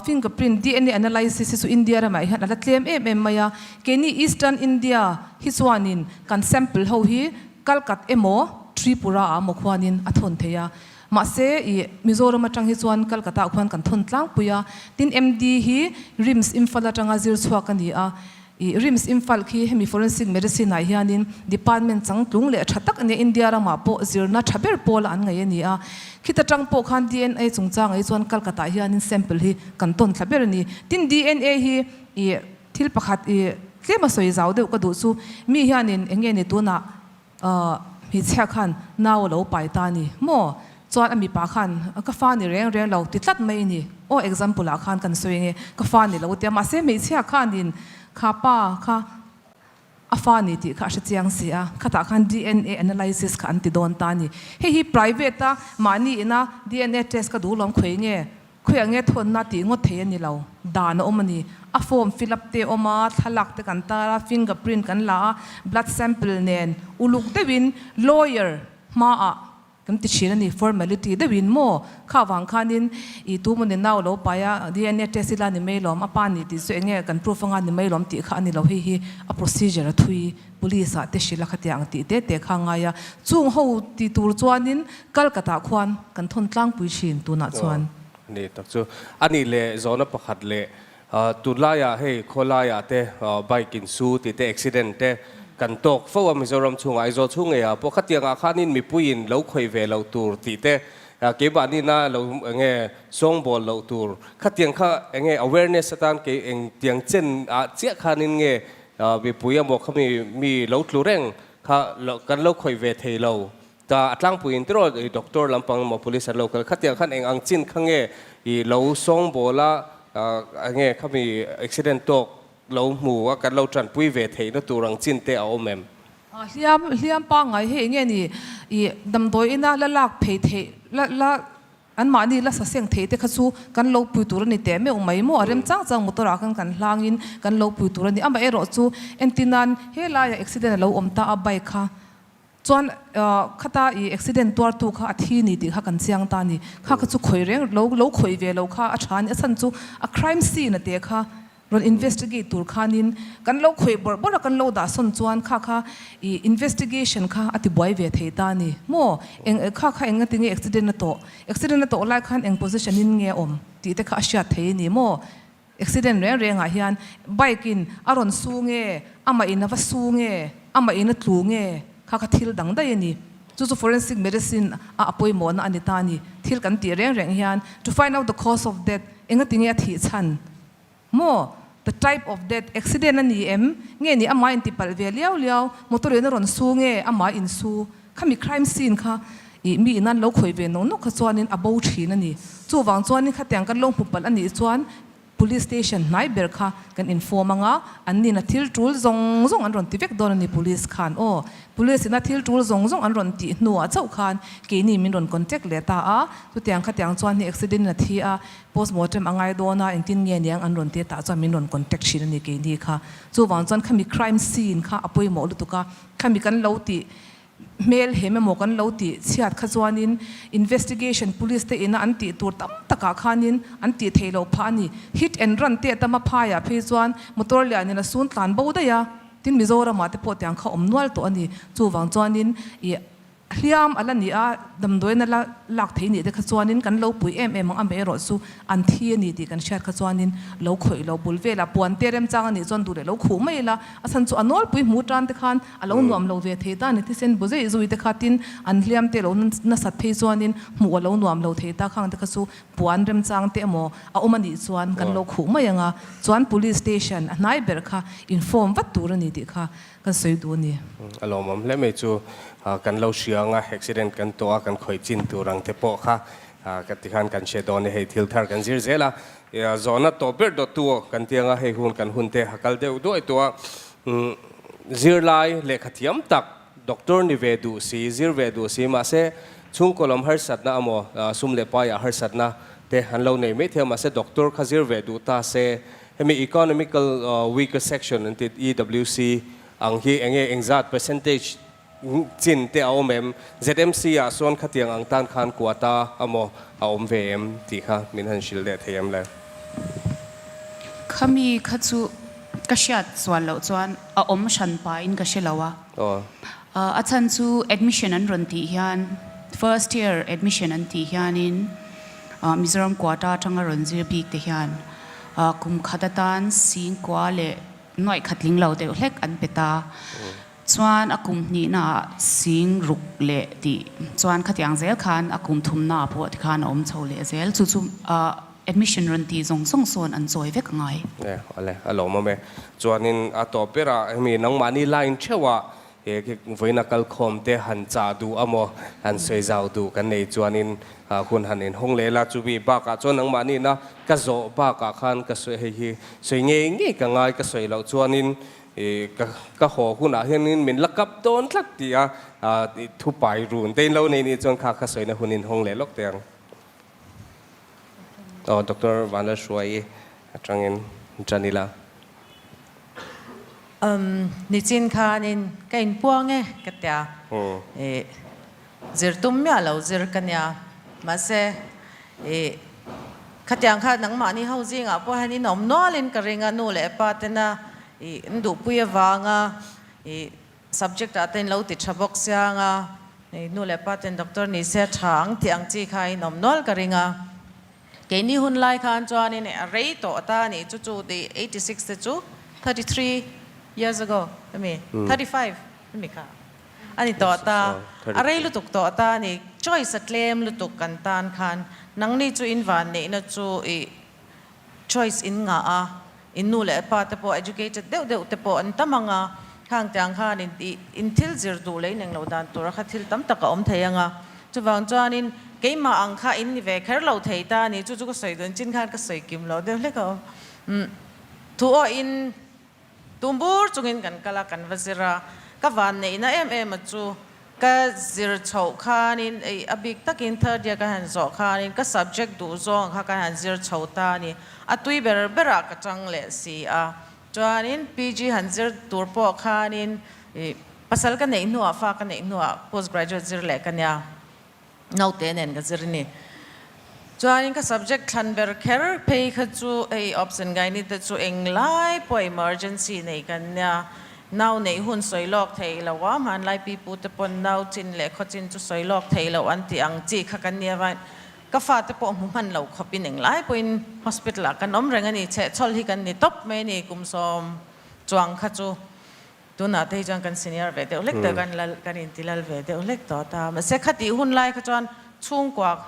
fingerprint, DNA analysis hi chu India ramah hian a la tlem em em mai a. Keini Eastern India hi chuanin kan sample ho hi Kalkat emaw Tripura ah emaw khuanin a thawn thei a. Mahse i Mizoram atang hi chuan Kalkatah khuan kan thawn tlangpui a. Tin MD hi RIMS Imphal atanga zir chhuak a ni a. I RIMS Imphal khi hemi Forensic Medicine ah hianin department changtlung leh tha tak a nia, India ramah pawh zirna tha ber pawla an ngaih a ni a. Khita tang pawh khan DNA chungchangah hi chuan Kalkatah hianin sample hi kan tawn thla ber a ni. Tin DNA hi i thil pakhat i tlem a sawi zau deuh ka duh chu mi hianin eng nge ni tunah Hmeichhia khan nau a lo pai ta a ni maw? Chuan a mipa khan ka fa ni reng reng lo ti tlat mai a ni. Aw example ah khan kan sawi ange ka fa ni lo tia mahse hmeichhia khanin kha pa kha a fa ni tih kha a hre chiang si a, khatah khan DNA analysis kha an ti dawn ta a ni. Hei hi private a mahni ina DNA test ka duh lawm khawi nge? Khawiah nge thawnna tih ngawt thei a ni lo. Dan a awm a ni. A form fill up te a awm a, thlalak te kan tar a, finger print kan la a, blood sample nen uluk deuhin lawyer hmaah kan ti thin a ni, formality deuhin maw? Kha vang khanin i tu maw ni nau lo pai a, DNA test ila ni mai lawm, a pa ni tih chu eng nge kan proof anga ni mai lawm tih kha a ni lo, hei hi a procedure a thui. Police ah te hrilh a khatiang ang tih te te kha a ngai a, chung ho ti tur chuanin Calcutta khuan kan thawn tlangpui thin tunah chuan. Ni tak chu a nih leh zawhna pakhat leh tunlaiah hei khawlaiah te bike in su tih te accident te kan tawk fo a Mizoram chhungah Aizawl chhung ngeiah pawh khatiangah khanin mipuiin lo khawih ve loh tur tih te keimahni-na lo enge sawngbawl loh tur khatiang kha enge awareness atan kei engtiang chen ah chiah khanin nge mipui emaw khami mi lo tlu reng kha kan lo khawih ve thei lo Ta a tlangpuiin tiraw i doctor lampang emaw police an lo kal khatiang khan eng ang chin kha nge i lo sawngbawl a enge khami accident tawk lo hmu a kan lo tanpui ve theihna tur ang chin te a awm em? Hliam hliam pangngai hi enge ni i damdawi ina la lak phei theih la la An mahni la saseng thei te kha chu kan lo pui tur a ni teh meuh mai maw? A rem chang chang motor ah khan kan hlangin kan lo pui tur a ni. Amaherawh chu entir nan he laiah accident a lo awm ta a bike kha chuan khata i accident tuartu kha a thi ni tih kha kan chiang ta a ni. Kha kha chu khawi reng lo lo khawi ve lo kha a tha a ni. A chhan chu a crime scene a te kha Rawn investigate tur khanin kan lo khawih bawrh bawrh a, kan lo dah sawn chuan kha kha i investigation kha a ti buai ve thei ta a ni maw? Eng kha kha eng nga tinge accident a tawh? Accident a tawh lai khan eng position in nge a awm tih te kha a hriat thei a ni maw? Accident reng reng ah hian bike in a rawn su nge, amah in a va su nge, amah in a tlu nge kha kha thil dang daih a ni. Chu chu forensic medicine a a pawimawhna a ni ta a ni. Thil kan tih reng reng hian to find out the cause of death enga tinge a thih chhan? Maw? The type of death, accident a ni em? Nge ni amah inti palh ve liau liau, motor in a rawn su nge amah in su? Khami crime scene kha ih mi in an lo khawih ve nawk nawk kha chuanin a bo thin a ni. Chuvang chuanin khatiang kan lo hmu palh a nih chuan police station hnai ber kha kan inform anga, an nin a thil tul zawng zawng an rawn ti vek dawn a ni police khan aw. Police in a thil tul zawng zawng an rawn tih hnuah chauh khan keini min rawn contact leh ta a, chutiang khatiang chuan hi accident in a thi a, Postmortem a ngai dawn a, engtin nge niang an rawn ti tah chuan min rawn contact thin a ni keini kha. Chuvang chuan khami crime scene kha a pawimawh lutuk a, khami kan lo tih hmel hem emaw kan lo tih chhiat kha chuanin investigation police te ina an tih tur tam takah khanin an tih theih loh phah a ni. Hit and run te tama phaiah phei chuan motor lianin a sun tlan bo daih a, tin Mizoramah te pawh tiang kha awm nual tawh a ni. Chuvang chuanin ih. Hliam a la ni a, damdawiin a la lak thei nih te kha chuanin kan lo pui em em ang, amaherawh chu an thi a ni tih kan hriat kha chuanin lo khawih lo bul velah puan te remchang a nih chuan duh leh lo khuh mai ila, a chhan chu a nawlpui hmu tan te khan a lo nuam lo ve thei ta a ni, thisen bu zeih zui te kha tin an hliam te lo nasat phei chuanin hmuh a lo nuam lo thei ta khang te kha chu puan remchang te emaw a awm a nih chuan kan lo khuh mai ang a, chuan police station a hnai ber kha inform vat tur a ni tih kha Kan sawi duh a ni. A lawmawm hle mai chu kan lo hria anga accident kan tawh a kan khawih chin tur ang te pawh kha ka ti khan kan hre dawn e hei thil thar kan zir zel a zawhna tawh ber dawttu kan ti anga hei hun kan hun te a kal deuh duai tawh a zirlai lehkha thiam tak doctor ni ve duh si zir ve duh si mahse chhungkaw lam harsatna amaw sum leh paiah harsatna te an lo nei mai thei a mahse doctor kha zir ve duh ta se Hemi economical weaker section an tih EWC ang hi enge engzat percentage chin te a awm em? ZMC ah sawn khatiang ang tan khan quota amaw a awm ve em tih kha min han hrilh leh thei em le? Khami kha chu ka hriat sual loh chuan a awm hran pahin ka hre lo a. A chhan chu admission an rawn tih hian first year admission an tih hianin Mizoram quota atanga rawn zir bik te hian kum khat atan singkua leh nuaih khat tling lo deuh hlek an pe ta. Chuan a kum hnihnaah sing ruk leh tih chuan khatiang zel khan a kum thumnaah pawh tikhan a awm chho leh zel. Chu chu admission rawn tih zawng zawng sawn an chawi vek a ngai. E, awle, a lawmawm e. Chuanin a tawp berah hemi nangmahni line theuhah He vawiina kalkhawm te han chah duh a maw, han sawi zau duh kan nei chuanin hun han inhawng leh la. Chumi bakah chuan nangmah nihna ka zawh bakah khan ka sawi hei hi sawi ngei ngei ka ngai ka sawi loh chuanin ka ka haw hunah hianin min la kap dawn tlat tih a thupai run te in lo nei nih chuan kha kha sawina hun inhawng leh lawk teh ang. Aw Doctor Vanlalhruaii atangin tan ila. Umm nichin khanin ka inpuang e ka tia ih zir tum miah lo zir ka nia mahse ih khatiang kha nangmahni ho zingah pawh hian in awm nualin ka ring a nu leh pa tena ih an duhpui avanga ih subject ah te in lo ti tha bawk siang a ih nu leh pa ten doctor ni se a tha ang tih ang chi kha in awm nual ka ring a. Keini hun lai khan chuanin a rei tawh ta a nih chu chu ti 86 te chu 33 years ago emi 35 emi kha a ni tawh ta a rei lutuk tawh ta a ni. Choice a tlem lutuk kan tan khan nangni chu in van neihna chu i choice in ngah a, in nu leh pa te pawh educated deuh deuh te pawh an tam ang a, khang tiang khan in tih in thil zir duh leh in englo dan tura kha thil tam tak a awm thei ang a, chuvang chuanin keimah ang kha in ni ve kher lo thei ta a ni, chu chu ka sawi dun chin khan ka sawi kim lo deuh hlek a awm. Umm thu aw in. Tum bur chungin kan kal a, kan va zir a. Ka vanneihna em em a chu ka zir chhoh khanin ei a bik takin third year ka han zawh khanin ka subject duh zawng kha ka han zir chho ta a ni. A tui ber berah ka tang leh si a. Chuanin PG han zir tur pawh khanin ih pasal ka neih hnuah fa ka neih hnuah post graduate zir leh ka nia. Naute nen ka zir a ni. Chuanin ka subject thlan ber kher phei kha chu hei option ngai ni te chu englai pawh emergency nei kan nia. Nau neih hun sawi lawk thei lo a, hmanlai pipu te pawn nau chin leh khaw chin chu sawi lawk thei lo an tih ang chi kha kan nia vain ka fate pawh hmu hman lo khawpin englai pawhin hospital ah kan awm reng a ni. Chhehchhawl hi kan ni tawp mai a ni kum sawm chuang kha chu. Tunah te hi chuan kan senior ve deuh hlek tawh, kan lal, kan inti lal ve deuh hlek tawh ta. Mahse khatih hun lai kha chuan chhungkua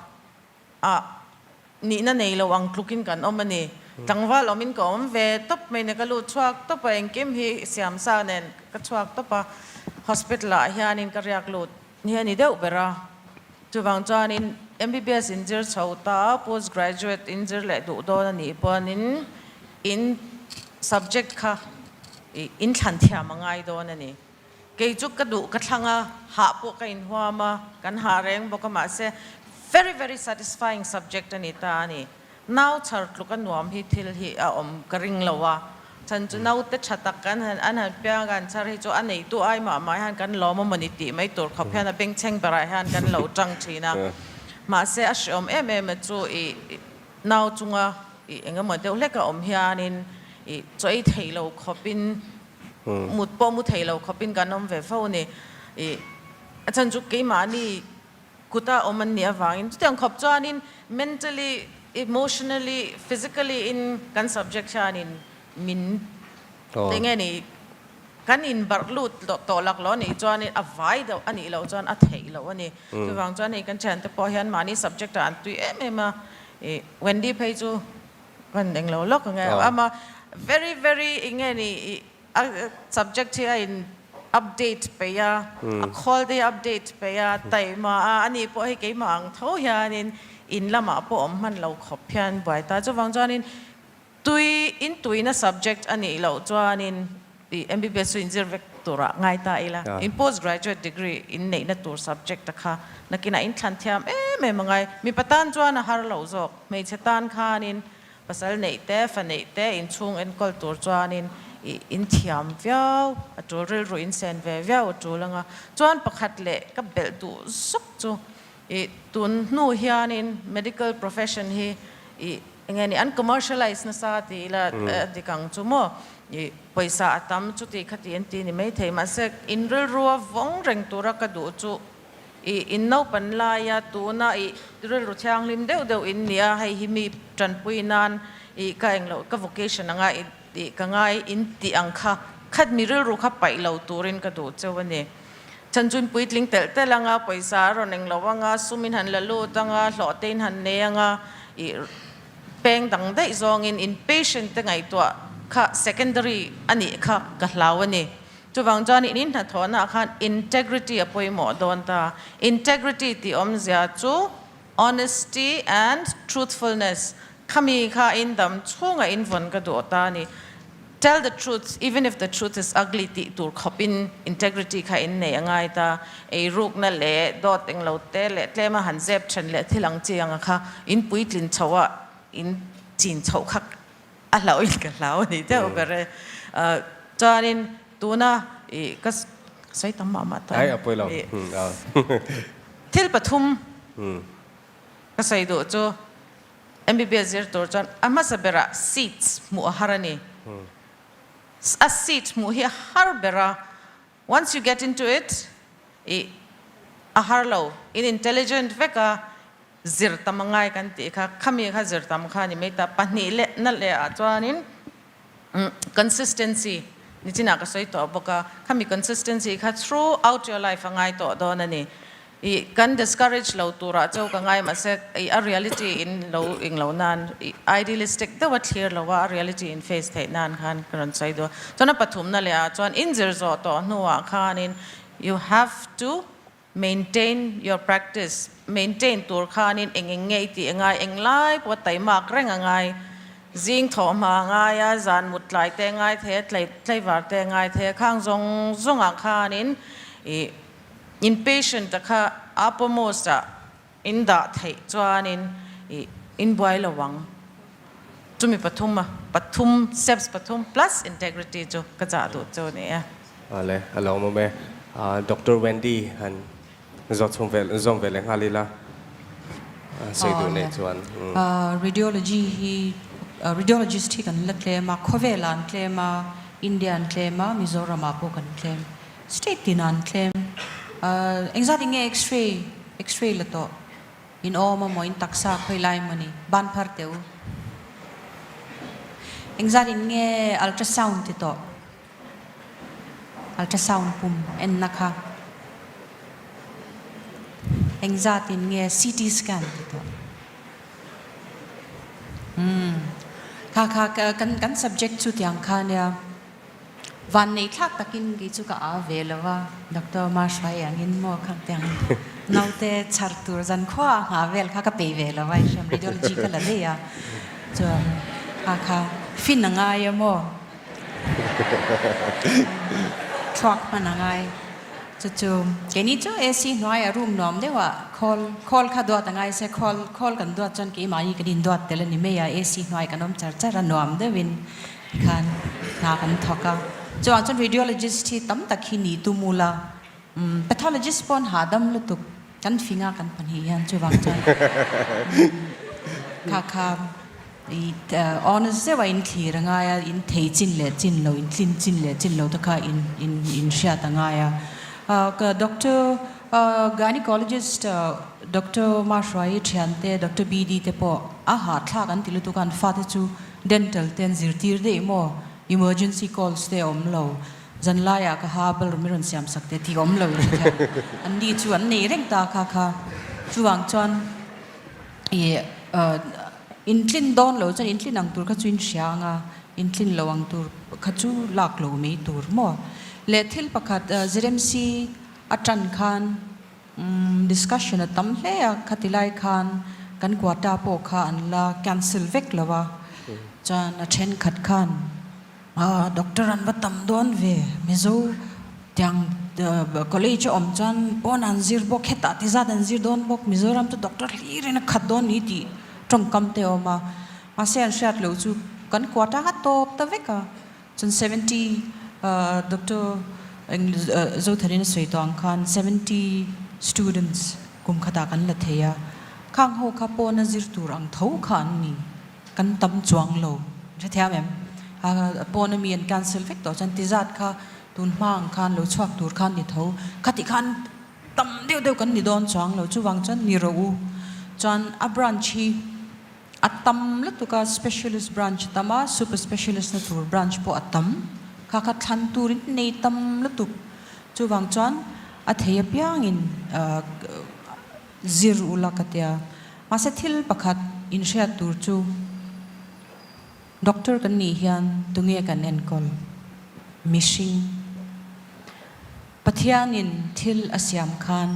ah nihna nei lo ang tlukin kan awm a ni. Tlangval awmin ka awm ve tawp mai ni, ka lut chhuak tawp a, engkim hi siamsa nen ka chhuak tawp a, hospital ah hianin ka riak lut hi a ni deuh ber a. Chuvang chuanin MBBS inzir chho ta, post graduate inzir leh duh dawn a nih pawhin in subject kha in thlan thiam a ngai dawn a ni. Kei chu ka duh ka thlang a, hah pawh ka inhuam a, kan hah reng bawk a mahse very very satisfying subject a ni ta a ni. Nau chhar tluk a nuam hi thil hi a awm ka ring lo a, chhan chu naute tha tak kan han an han piang a, an chhar hi chu a neitu ai mah mah hian kan lawm a mawni tih mai tur khawp hian a bengchheng berah hian kan lo tang thin a. Mahse a hreawm em em a chu i nau chunga i eng emaw deuh hlek a awm hianin i chaw ei thei lo khawpin mut pawh mu thei lo khawpin kan awm ve fo a ni. I a chhan chu keimahni Kuta awm an nih avangin chutiang khawp chuanin mentally, emotionally, physically in kan subject hianin min eng nge ni kan inbarh lut tawh lak lo anih chuanin a vai deuh anih loh chuan a theih loh a ni. Chuvang chuan hei kan thiante pawh hian mahni subject ah an tui em em a, ih Wendy phei chu kan englo lawk ang e, ama very very eng nge ni ih A subject hi a in update peih a, a khawl te hi a update peih a, taihma a, ani pawh hi keimah ang tho hianin in lamah pawh awm hman lo khawp hian buai ta. Chuvang chuanin tui in tuina subject a nih loh chuanin ih MBBS chu inzir vek turah ngai ta ila. In post graduate degree in neihna tur subject a kha nakinah in thlan thiam em em a ngai. Mipa tan chuan a har loh zawk, hmeichhe tan khanin Pasal neih te, fa neih te, inchhung enkawl tur chuanin i inthiam viau a tul, rilru insen ve viau a tul anga. Chuan pakhat leh ka belh duh zuk chu i tun hnu hianin medical profession hi i enge ni an commercialize nasa ti ila a dik ang chu maw i pawisa a tam chuti khati an ti ni maithei mahse in rilrua vawng reng tura ka duh chu I in naupan laia tuna i rilru thianghlim deuh deuh in nia, hei hi mi tanpui nan i ka englo ka vocation anga i tih ka ngai in tih ang kha khat mi rilru kha paih lo turin ka duh cheu a ni. Chhanchun puitling telh telh anga pawisa a rawn englo anga sum in han la lut anga hlawh te in han nei anga i peng dang daih zawngin in patient te ngaihtuah kha secondary a nih kha ka hlau a ni. Chuvang chuan in inhnathawhnaah khan integrity a pawimawh dawn ta. Integrity tih awmzia chu honesty and truthfulness khami kha in dam chhunga in vawn ka duh ta a ni. Tell the truth even if the truth is ugly tih tur khawpin integrity kha in nei a ngai ta. Eirukna leh dawt englo te leh tlema han zep then leh thil ang chi anga kha in puitlin chhoh a in chin chhoh kha A hlauh in ka hlau a ni deuh ber e. Chuanin tuna i ka sawi tam mah mah ta. Ai a pawi lo. Thil pathum ka sawi duh chu MBBS zir tur chuan a hmasa berah seats hmuh a har a ni. A seat hmuh hi a har ber a. Once you get into it i a har lo. In intelligent vek a. zir tam a ngai kan tih kha, khami kha zir tam kha a ni mai ta. Pahnih leh na leh ah chuanin consistency nichinah ka sawi tawh bawk a, khami consistency kha throughout your life a ngai tawh dawn a ni. Ih kan discourage lo turah cheu ka ngai mahse ih a reality in lo ing lo nan ih idealistic deuh a thlir lo a, a reality in face theih nan khan ka rawn sawi duh a. Chuan a pathumna leh ah chuan in zir zawh tawh hnuah khanin you have to Maintain your practice, Maintain tur khanin eng eng nge i tih a ngai, eng lai pawh taimak reng a ngai. Zing thawh hma a ngai a, zan mut tlai te a ngai thei a, tlei tlaivar te a ngai thei a, khang zawng zawngah khanin i in patient a kha uppermost ah in dah theih chuanin i in buai lo ang. Chumi pathum a, pathum steps pathum plus integrity chu ka chah duh chu a ni e. Ale, a lo awm e. Doctor Wendy han zawt chhung ve zawm ve leh nghal ila sawi duh neih chuan. Radiology hi radiologist hi kan la tlem a, khawvelah an tlem a, India an tlem a, Mizoramah pawh kan tlem, state tinah an tlem. Engzat in nge X-ray X-ray la tawh? In awm a maw, in taksa khawi lai maw ni? Ban phar teh u. Engzat in nge ultrasound ti tawh? Ultrasound pum enna kha. Engzat in nge CT scan ti tawh? Umm. Kha kha kan kan subject chu tiang kha nia. Vanneih thlak takin kei chu ka au ve lo a, Doctor Mahruai angin maw khang te ang naute chhar tur zan khua a nghah vel kha ka pei ve lo a, inhriam radiology ka la daih a, chuan kha kha fin a ngai a maw, thluak hman a ngai, chu chu keini chu AC hnuaiah room nuam deuhah khawl khawl kha duat a ngai se khawl khawl kan duat chuan keimahni kan induat tel a ni mai a, AC hnuai kan awm char char a nuam deuhin. Tikhan hna kan thawk a, chuvang chuan radiologist hi tam tak hi ni tum ula, pathologist pawh an hahdam lutuk, kan fing a kan pahnih hian chuvang chuan kha kha i honest deuh a in thlir a ngai a, in thei chin leh chin lo, in tlin chin leh chin lo te kha in in in hriat a ngai a. Ka doctor gynecologist Doctor Mahruai thiante Doctor BD te pawh a hahthlak an ti lutuk a, an fate chu Dental te an zirtir daih maw? Emergency calls te a awm lo. Zanlaiah ka ha bal rawm i rawn siam sak teh tih a awm lo i hre thei. An ni chu an nei reng ta kha kha. Chuvang chuan ih intlin dawn lo chuan intlin ang tur kha chu in hria ang a, intlin lo ang tur kha chu lak lo mai tur maw? Leh thil pakhat ZMC a tan khan Discussion a tam hle a, khati lai khan kan quota pawh kha an la cancel vek lo a, chuan a thenkhat khan doctor an va tam dawn ve, Mizo tiang college a awm chuan pawn an zir bawk, hetah ti zat an zir dawn bawk, Mizoram chu doctor hlir in a khat dawn ni tih tawngkam te a awm a, mahse an hriat loh chu kan quota kha tawp ta vek a. Chuan 70 Doctor Zotharin a sawi tawh ang khan 70 students kum khatah kan la thei a, khang ho kha pawna zir tur ang tho kha an ni, kan tam chuang lo, hrethiam em? Pawna mi an cancel vek tawh chuan ti zat kha tun hma ang khan lo chhuak tur khan ni tho, khatih khan tam deuh deuh kan ni dawn chuang lo, chuvang chuan ni rawh u. Chuan a branch hi. A tam lutuk a, specialist branch a tam a, super specialist na tur branch pawh a tam. Kha kha thlan turin nei tam lutuk. Chuvang chuan a thei apiangin zir ula ka tia. Mahse thil pakhat inhriat tur chu doctor kan nih hian tunge kan enkawl? Mihring. Pathianin thil a siam khan.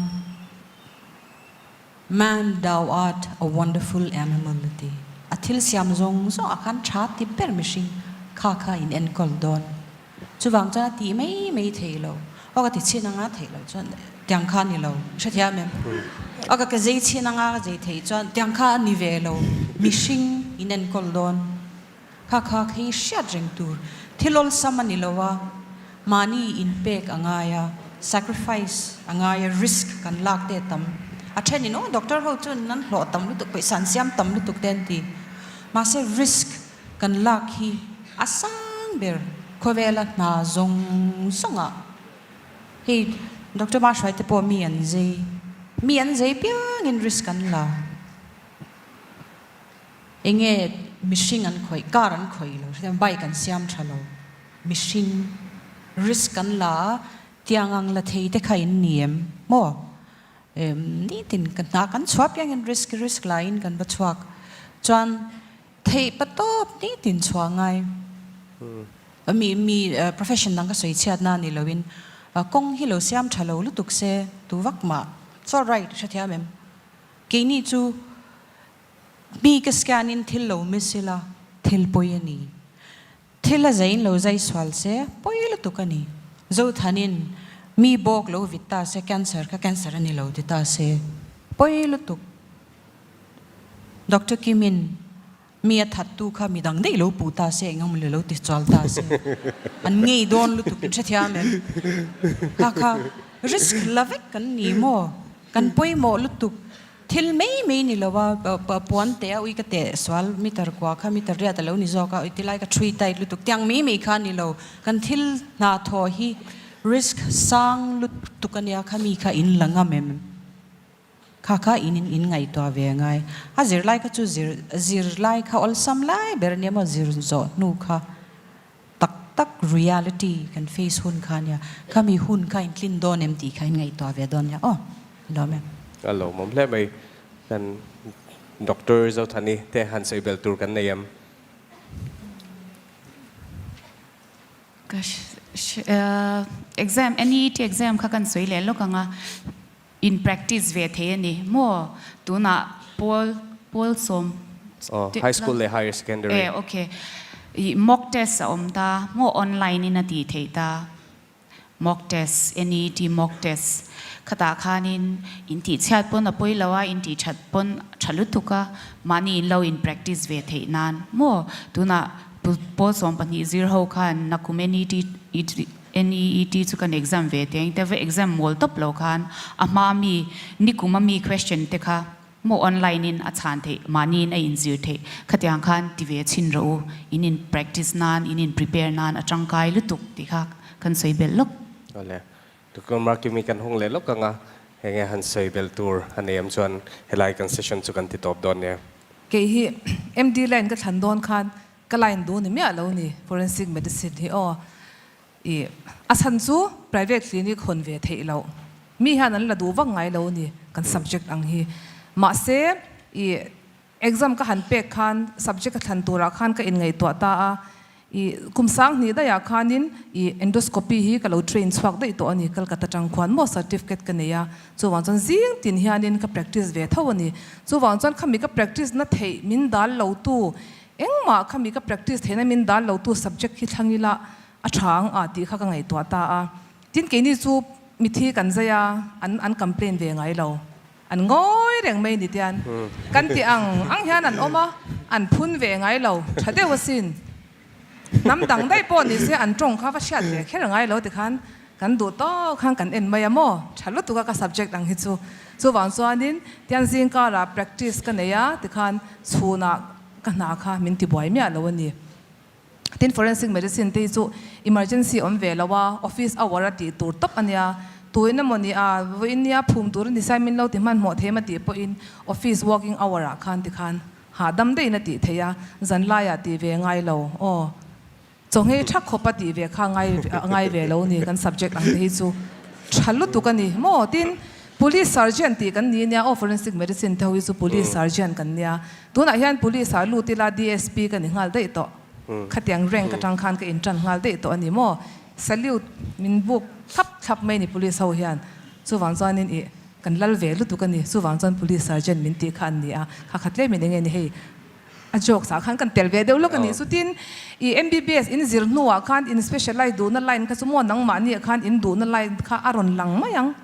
Man, thou art a wonderful animal a ti. A thil siam zawng zawng ah khan tha ti ber mihring kha kha in enkawl dawn. Chuvang chuan a tih mai mai thei lo. Aw ka ti chhin anga theih loh chuan tiang kha a ni lo. Hrethiam em? Aw ka ka zei chhin anga ka zei theih chuan tiang kha a ni ve lo. Mihring in enkawl dawn. Kha kha khi hriat reng tur thil awlsam a ni lo a, mahni inpek a ngai a, sacrifice a ngai a, risk kan lak te a tam. A thenin aw doctor ho chuan an hlawh tam lutuk, pawisa an siam tam lutuk te an ti. Mahse risk kan lak hi a sang ber khawvela hna zawng zawngah. Hei Doctor Mahruai te pawh mi an zei, mi an zei piangin risk an la. Enge mihring an khawih, car an khawih lo, hriat bike an siam tha lo, mihring risk an la a, tiang ang la thei te kha in ni em maw? Nitin ka hna kan chhuah piangin risk risk la in kan va chhuak chuan theih patawp nitin chhuah ngai mi mi profession dang ka sawi chhiat na ni loin kawng hi lo siam tha lo lutuk se tu vak mah it's all right hrethiam em keini chu Mi ka scan in thil lo miss ila thil pawi a ni. Thil a zai in lo zai sual se pawi lutuk a ni. Zothan in mi bawk lo vit ta se cancer kha cancer a ni lo ti ta se pawi lutuk. Doctor Kim in mi a that tu kha mi dang daih lo puh ta se eng emaw lo ti chual ta se an ngei dawn lutuk in hrethiam em? Kha kha risk la vek kan ni maw? Kan pawimawh lutuk. Thil mai mai ni lo a, puan teh a ui ka teh sual meter kua kha meter riat a lo ni zawk a, ui tilai ka thui tight lutuk tiang mai mai kha a ni lo. Kan thil hna thawh hi risk sang lutuk a nia kha mi kha in la ngam em? Kha kha in in in ngaihtuah ve ngai. A zirlai kha chu zir zirlai kha awlsam lai ber a nia maw zir zawh hnu kha tak tak reality kan face hun kha nia, khami hun kha in tlin dawn em tih kha in ngaihtuah ve dawn nia aw lawm em. A lawmawm hle mai. Kan Doctor Zothani te han sawi bel tur kan nei em? Ka exam NEET exam kha kan sawi leh lawk ang a. In practice ve thei a ni maw? Tunah pawl pawl sawm Oh, high school leh higher secondary. E ok. I mock test a awm ta maw online in a tih theih ta. Mock test, NEET mock test khatah khanin in tih chhiat pawn a pawi lo a, in tih that pawn tha lutuk a, mahni in lo in practice ve theih nan maw? Tunah pawl 12 zir ho khan nakum NEET NEET chu kan exam ve teh ang te va exam mawl tawp lo khan a hma mi nikum a mi question te kha maw online in a chhan theih mahni in a inzir theih khatiang khan ti ve chhin rawh u in in practice nan in in prepare nan a tangkai lutuk tih kha kan sawi belh lawk. Awle, Doctor Markimi kan hung leh lawk ang a, enge han sawi belh tur a nei am chuan helai kan session chu kan ti tawp dawn nia. Kei hi MD line ka thlan dawn khan Ka line duh ni miah lo ni forensic medicine hi aw. I a chhan chu private clinic hawn ve theih loh. Mi hian an la duh vak ngai lo ni kan subject ang hi. Mahse i exam ka han pek khan subject ka thlan turah khan ka inngaihtuah ta a. I kum sang hnih daihah khanin i endoscopy hi ka lo train chhuak daih tawh a ni Calcutta tang khuan maw certificate ka nei a. Chuvang chuan zing tin hianin ka practice ve tho a ni. Chuvang chuan khami ka practice na theih min dal lo tu Engmah kha mi ka practice theihna min dal lo tu subject hi thlang ila a tha ang a tih kha ka ngaihtuah ta a. Tin keini chu mithi kan zai a, an an complain ve ngai lo. An ngawi reng mai ni tian kan ti ang ang hian an awm a, an phun ve ngai lo tha deuh asin. Hnam dang daih pawh ni se an tawng kha va hriat ve kher ngai lo tikhan kan duh tawk khan kan en mai a maw? Tha lutuk a ka subject ang hi chu. Chuvang chuanin tian zingkarah practice ka nei a tikhan chhunah ka hna kha min ti buai miah lo a ni. Tin forensic medicine te hi chu emergency awm ve lo a, office hour a tih tur tawp a nia. Tuin emaw ni a, vawiin nia phum tur a ni sai min lo ti hmanhmawh thei emaw tih pawhin office working hour ah khan tikhan Hahdam deihin a tih theih a, zanlaiah tih ve ngai lo aw. Chawnghei tha khawp a tih ve kha ngai ngai ve lo ni kan subject ang te hi chu tha lutuk a ni maw? Tin, Police Sergeant tih kan ni nia aw Forensic Medicine te ho hi chu Police Sergeant kan nia. Tunah hian Police ah lut ila DSP ka ni nghal daih tawh. Khatiang rank atang khan ka intan nghal daih tawh a ni maw? Salute min buk thlap thlap mai ni Police ho hian. Chuvang chuanin ih. Kan lal ve lutuk a ni, chuvang chuan Police Sergeant min tih kha an ni a, kha khat tlem in enge ni hei a jokes ah khan kan tel ve deuh lawk a ni. Chutin i MBBS in zir hnuah khan in specialise duhna line kha chu maw nangmahni ah khan in duhna line kha a rawn lang mai ang.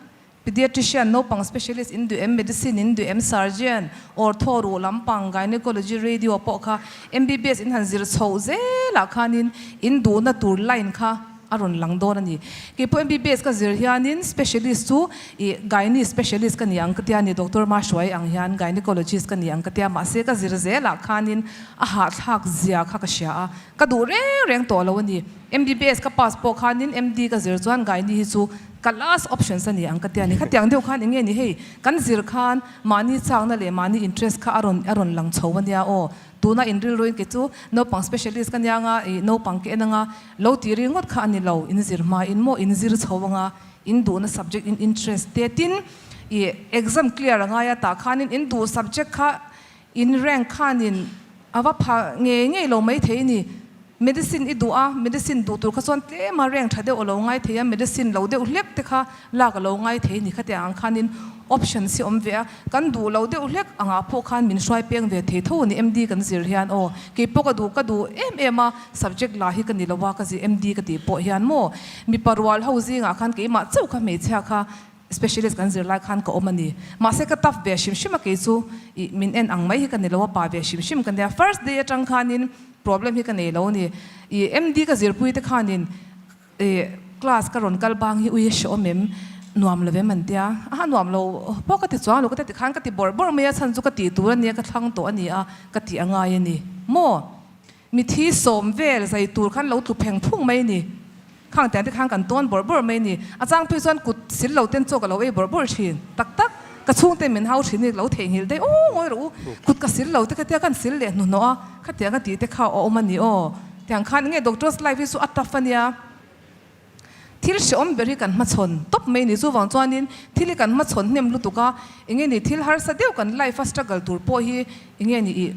Pediatrician, naupang specialist in duh em, medicine in duh em, surgeon, ortho ruh lampang, gynecology, radio pawh kha MBBS in han zir chhoh zelah khanin in duhna tur line kha a rawn lang dawn a ni. Kei pawh MBBS ka zir hianin specialist chu ih gynae specialist ka ni ang ka tia ni, Doctor Mahruai ang hian gynecologist ka ni ang ka tia, mahse ka zir zelah khanin a hahthlak zia kha ka hria a, ka duh reng reng tawh lo a ni. MBBS ka pass pawh khanin MD ka zir chuan gynae hi chu ka last options a ni ang ka tia ni. Khatiang deuh khan eng nge ni hei kan zir khan mahni chakna leh mahni interest kha a rawn a rawn lang chho a nia aw. Tuna in rilruin kei chu naupang specialist ka nia anga ih naupang ka en anga lo tih ringawt kha a ni lo. In zir hma in maw in zir chho anga in duhna subject in interest te tin ih exam clear a ngai a tah khanin in duh subject kha in rank khanin a va pha ngei ngei lo maithei ni. Medicine i duh a, medicine duh tur kha chuan tlem a rank tha deuh a lo ngai thei a, medicine lo deuh hlek te kha lak a lo ngai thei ni khatiang ang khanin options hi awm ve a, kan duh lo deuh hlek angah pawh khan min hruai peng ve thei tho a ni MD kan zir hian aw kei pawh ka duh ka duh em em a subject la hi ka ni lo a ka zir MD ka tih pawh hian maw mipa rual ho zingah khan keimah chauh kha hmeichhia kha Specialist kan zir lai khan ka awm a ni. Mahse ka tough ve hrim hrim a kei chu ih min en ang mai hi ka ni lo a pa ve hrim hrim ka nia. First day atang khanin problem hi ka nei lo a ni. Ih MD ka zirpui te khanin ih class ka rawn kal bang hi ui a hreawm em nuam lo em an tia. Aha nuam lo pawh ka ti chuang lo ka tia tikhan ka ti bawrh bawrh mai a chhan chu ka tih tur a nia ka thlang tawh a ni a ka tih a ngai a ni maw. Mithi sawm vel zai tur khan lo tlu pheng phung mai ni. Khang tiang te khan kan tawn bawrh bawrh mai ni. A chang phei chuan kut sil lo ten chaw ka lo ei bawrh bawrh thin. Tak tak, ka chhungte min hau thin i lo theihnghilh daih aw ngawi rawh u. Kut ka sil lo te kha tia kan sil leh hnuhnawh a, khatiang a tih te kha a awm a ni aw. Tiang khan enge doctor's life hi chu a tough a nia. Thil hrehawm ber hi kan hmachhawn tawp mai ni. Chuvang chuanin thil hi kan hmachhawn hnem lutuk a, enge ni thil harsa deuh kan life a struggle tur pawh hi enge ni ih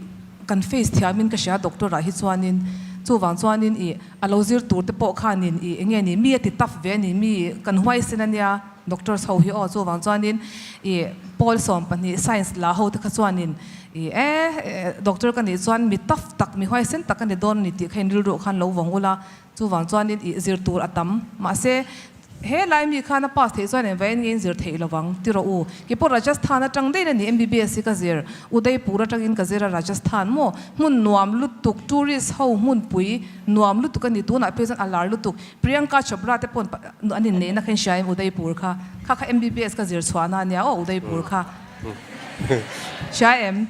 kan face thiamin ka hria doctor ah hi chuanin chuvang chuanin ih a lo zir tur te pawh khanin ih enge ni mi a ti tough ve a ni mi kan huaisen a nia doctors ho hi aw chuvang chuanin ih pawl 12 science la ho te kha chuanin ih e doctor ka nih chuan mi tough tak mi huaisen tak a ni dawn a ni tih kha in rilru khan lo vawng ula. Chuvang chuanin ih zir tur a tam. Mahse, he lai mi khan a pass theih chuan engvaiin nge in zir theih lovang ti rawh u. Keipawh Rajasthan atang daih a ni MBBS hi ka zir. Udaipur atangin ka zir a Rajasthan maw? Hmun nuam lutuk, tourist ho hmunpui nuam lutuk a ni. Tunah phei chuan a lar lutuk. Priyanka Chopra te pawn an inneihna kha in hria em Udaipur kha? Kha kha MBBS ka zir chhuahna a nia aw Udaipur kha. Hria em?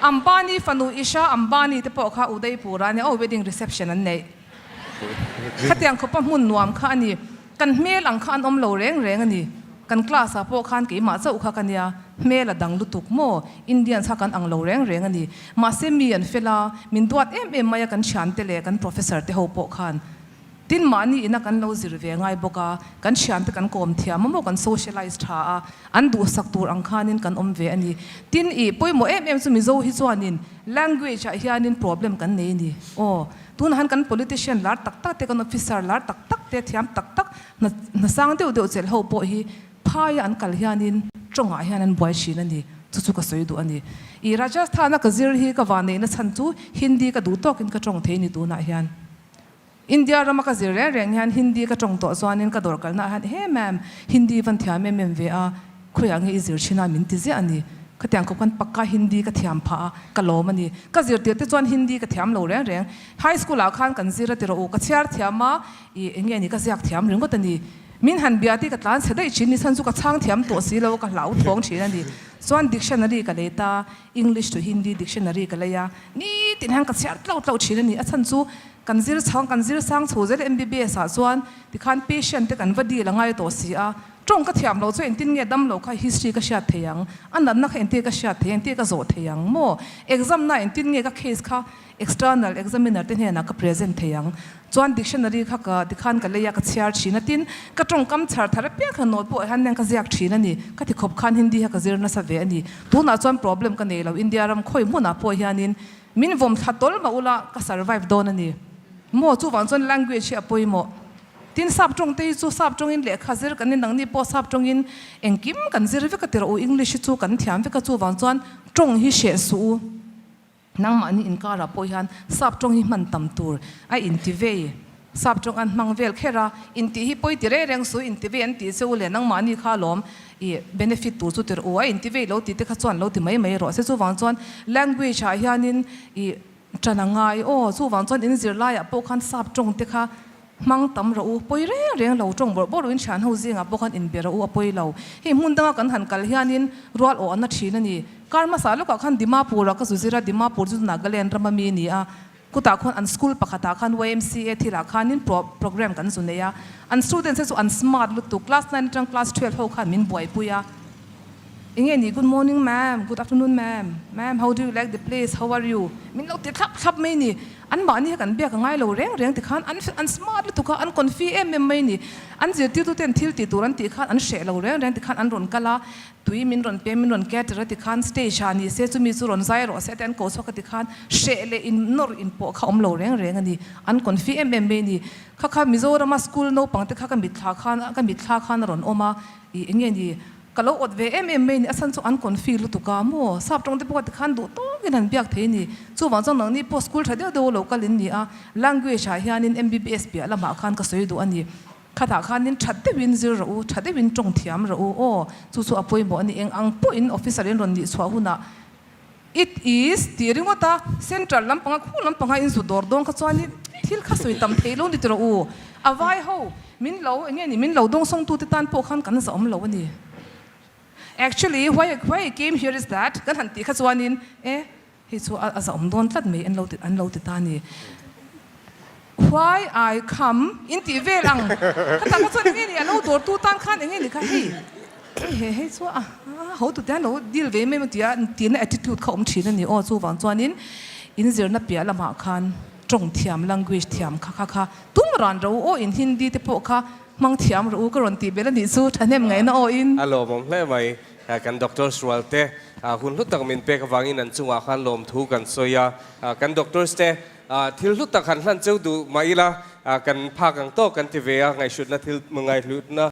Ambani fanu Isha Ambani te pawh kha Udaipur-ah nia aw wedding reception an neih. Khatiang khawpa hmun nuam kha a ni. Kan hmel ang kha an awm lo reng reng a ni. Kan class-ah pawh khan keimah chauh kha ka nia, hmel a dang lutuk maw? Indians kha kan ang lo reng reng a ni. Mahse mi an fel a, min duat em em mai a kan thiante leh kan professor te ho pawh khan. Tin, mahni ina kan lo zir ve ngai bawk a, kan thiante kan kawm thiam a maw, kan socialize tha a, an duhsak tur ang khanin kan awm ve a ni. Tin, ih pawimawh em em chu Mizo hi chuanin language ah hianin problem kan nei a ni. Aw, tunah hian kan politician lar tak tak te, kan officer lar tak tak te, thiam tak tak, hna hna sang deuh deuh chelh ho pawh hi phaia an kal hianin tawngah hian an buai thin a ni. Chu chu ka sawi duh a ni. Ih, Rajasthan-a ka zir hi ka vanneihna chhan chu Hindi ka duh tawkin ka tawng thei a ni tunah hian. India rama ka zir reng reng hian Hindi ka tawng tawh chuanin ka dawr kalna ah hian he ma'am Hindi van thiam em em ve a, khawiah nge i zir thin a min ti ziah a ni. Khatiang khawp khan pakka Hindi ka thiam phah a, ka lawm a ni. Ka zir tir te chuan Hindi ka thiam lo reng reng. High school ah khan kan zir a ti rawh u, ka chhiar thiam a, ih eng nge ni ka ziak thiam ringawt a ni. Min han bia tih ka tlan chhe daih thin ni chhan chu ka chhang thiam tawh si lo ka hlau thawng thin a ni. Chuan dictionary ka lei ta, English to Hindi dictionary ka lei a, nitin hian ka chhiar tlauh tlauh thin a ni. A chhan chu Kan zir chhang, kan zir sang chho zel MBBS ah chuan tikhan patient te kan va deal a ngai tawh si a, tawng ka thiam loh chu engtin nge dam loh kha history ka hriat thei ang, a natna kha engtin ka hriat thei ang, engtin ka zawh thei ang maw, exam na engtin nge ka case kha external examiner te hnenah ka present thei ang, chuan dictionary kha ka tikhan ka lei a ka chhiar thin a, tin ka tawngkam chhar thar apiang kha note pawh hian ka ziak thin a ni, ka ti khawp khan Hindi kha ka zir nasa ve a ni, tunah chuan problem ka nei lo India ram khawi hmunah pawh hianin Min vawm thla tawl mah ula ka survive dawn a ni maw? Chuvang chuan language hi a pawimawh. Tin, sap tawng te hi chu sap tawngin lehkha zir kan ni, nangni pawh sap tawngin engkim kan zir vek a ti rawh u, English hi chu kan thiam vek a, chuvang chuan tawng hi hreh suh u. Nangmahni inkarah pawh hian sap tawng hi hman tam tur a inti vei. Sap tawng an hmang vel kher a, intih hi pawi ti reng reng su, inti vei an tih che u leh nangmahni kha alawm i benefit tur chu tirh u a, inti vei lo tih te kha chuan lo ti mai mai rawh se. Chuvang chuan language ah hianin i ṭan a ngai aw, chuvang chuan in zirlaiah pawh khan sap tawng te kha hmang tam rawh u, pawi reng reng lo tawng bawrh bawrh in thian ho zingah pawh khan inbe rawh u a pawi lo. Hei hmun danga kan han kal hianin rual awh a na ṭhin a ni. Kar hmasa lawkah khan Dimapur ah ka zu zir a, Dimapur chu Nagaland rama mi a ni a, Kutah khuan an school pakhatah khan YMCA thilah khanin program kan zu nei a, an students te chu an smart lutuk, class nine atang class 12 ho khan min buaipui a. Enge ni good morning ma'am, good afternoon ma'am, ma'am how do you like the place, how are you min lo ti thlap thlap mai ni. An mahni kha kan biak a ngai lo reng reng tikhan an an smart lutuk a, an confi em em mai ni. An zirtirtuten thil tih tur an tih khan an hreh lo reng reng tikhan an rawn kal a, tui min rawn pe min rawn cater a tikhan stage ah ni se chumi chu rawn zai rawh se te an ko chhuak a tikhan hreh leh in nawr in pawh kha awm lo reng reng a ni. An confi em em mai ni. Kha kha Mizorama school naupang te kha ka mitthla khan ka mitthla khan a rawn awm a, ih enge ni Ka lo awt ve em em mai ni, a chhan chu an confi lutuk a maw, sap tawng te pawh tikhan duh tawkin han biak thei ni, chuvang chuan nangni pawh school tha deuh deuh lo kal in ni a, language ah hianin MBBS piah lamah khan ka sawi duh a ni, khatah khanin tha deuhin zir rawh u, tha deuhin tawng thiam rawh u aw, chu chu a pawimawh a ni, eng ang pawhin officer in rawn nih chhuah hunah It is tih ringawt a, central lampanga khu lampanga in zu dawr dawn kha chuanin thil kha sawi tam thei lo ni tiraw u. A vai ho min lo eng nge ni min lo dawngsawng tute tan pawh khan kan zahawm lo a ni. Actually why why I came here is that kan han tih kha chuanin e hei chu a zahawm dawn tlat mai an lo ti an lo ti ta a ni. Why I come in tih vel ang khatah kha chuan eng nge ni a lo dawr tu tan khan eng nge ni kha hei hei he hei chu a ho tute an lo deal ve mai maw tia tihna attitude kha awm thin a ni aw chuvang chuanin in zirna piah lamah khan tawng thiam language thiam kha kha kha tum ran ro aw in Hindi te pawh kha hmang thiam rawh u ka rawn tih belh a nih chu thahnem ngaihna aw in. A lawmawm hle mai kan doctors rual te hun hlu tak min pek avangin an chungah khan lawmthu kan sawi a kan doctors te Thil hlu tak han hlan cheu duh mah ila, kan phak ang tawk kan ti ve a, ngaihhrutna thil, ngaihhlutna.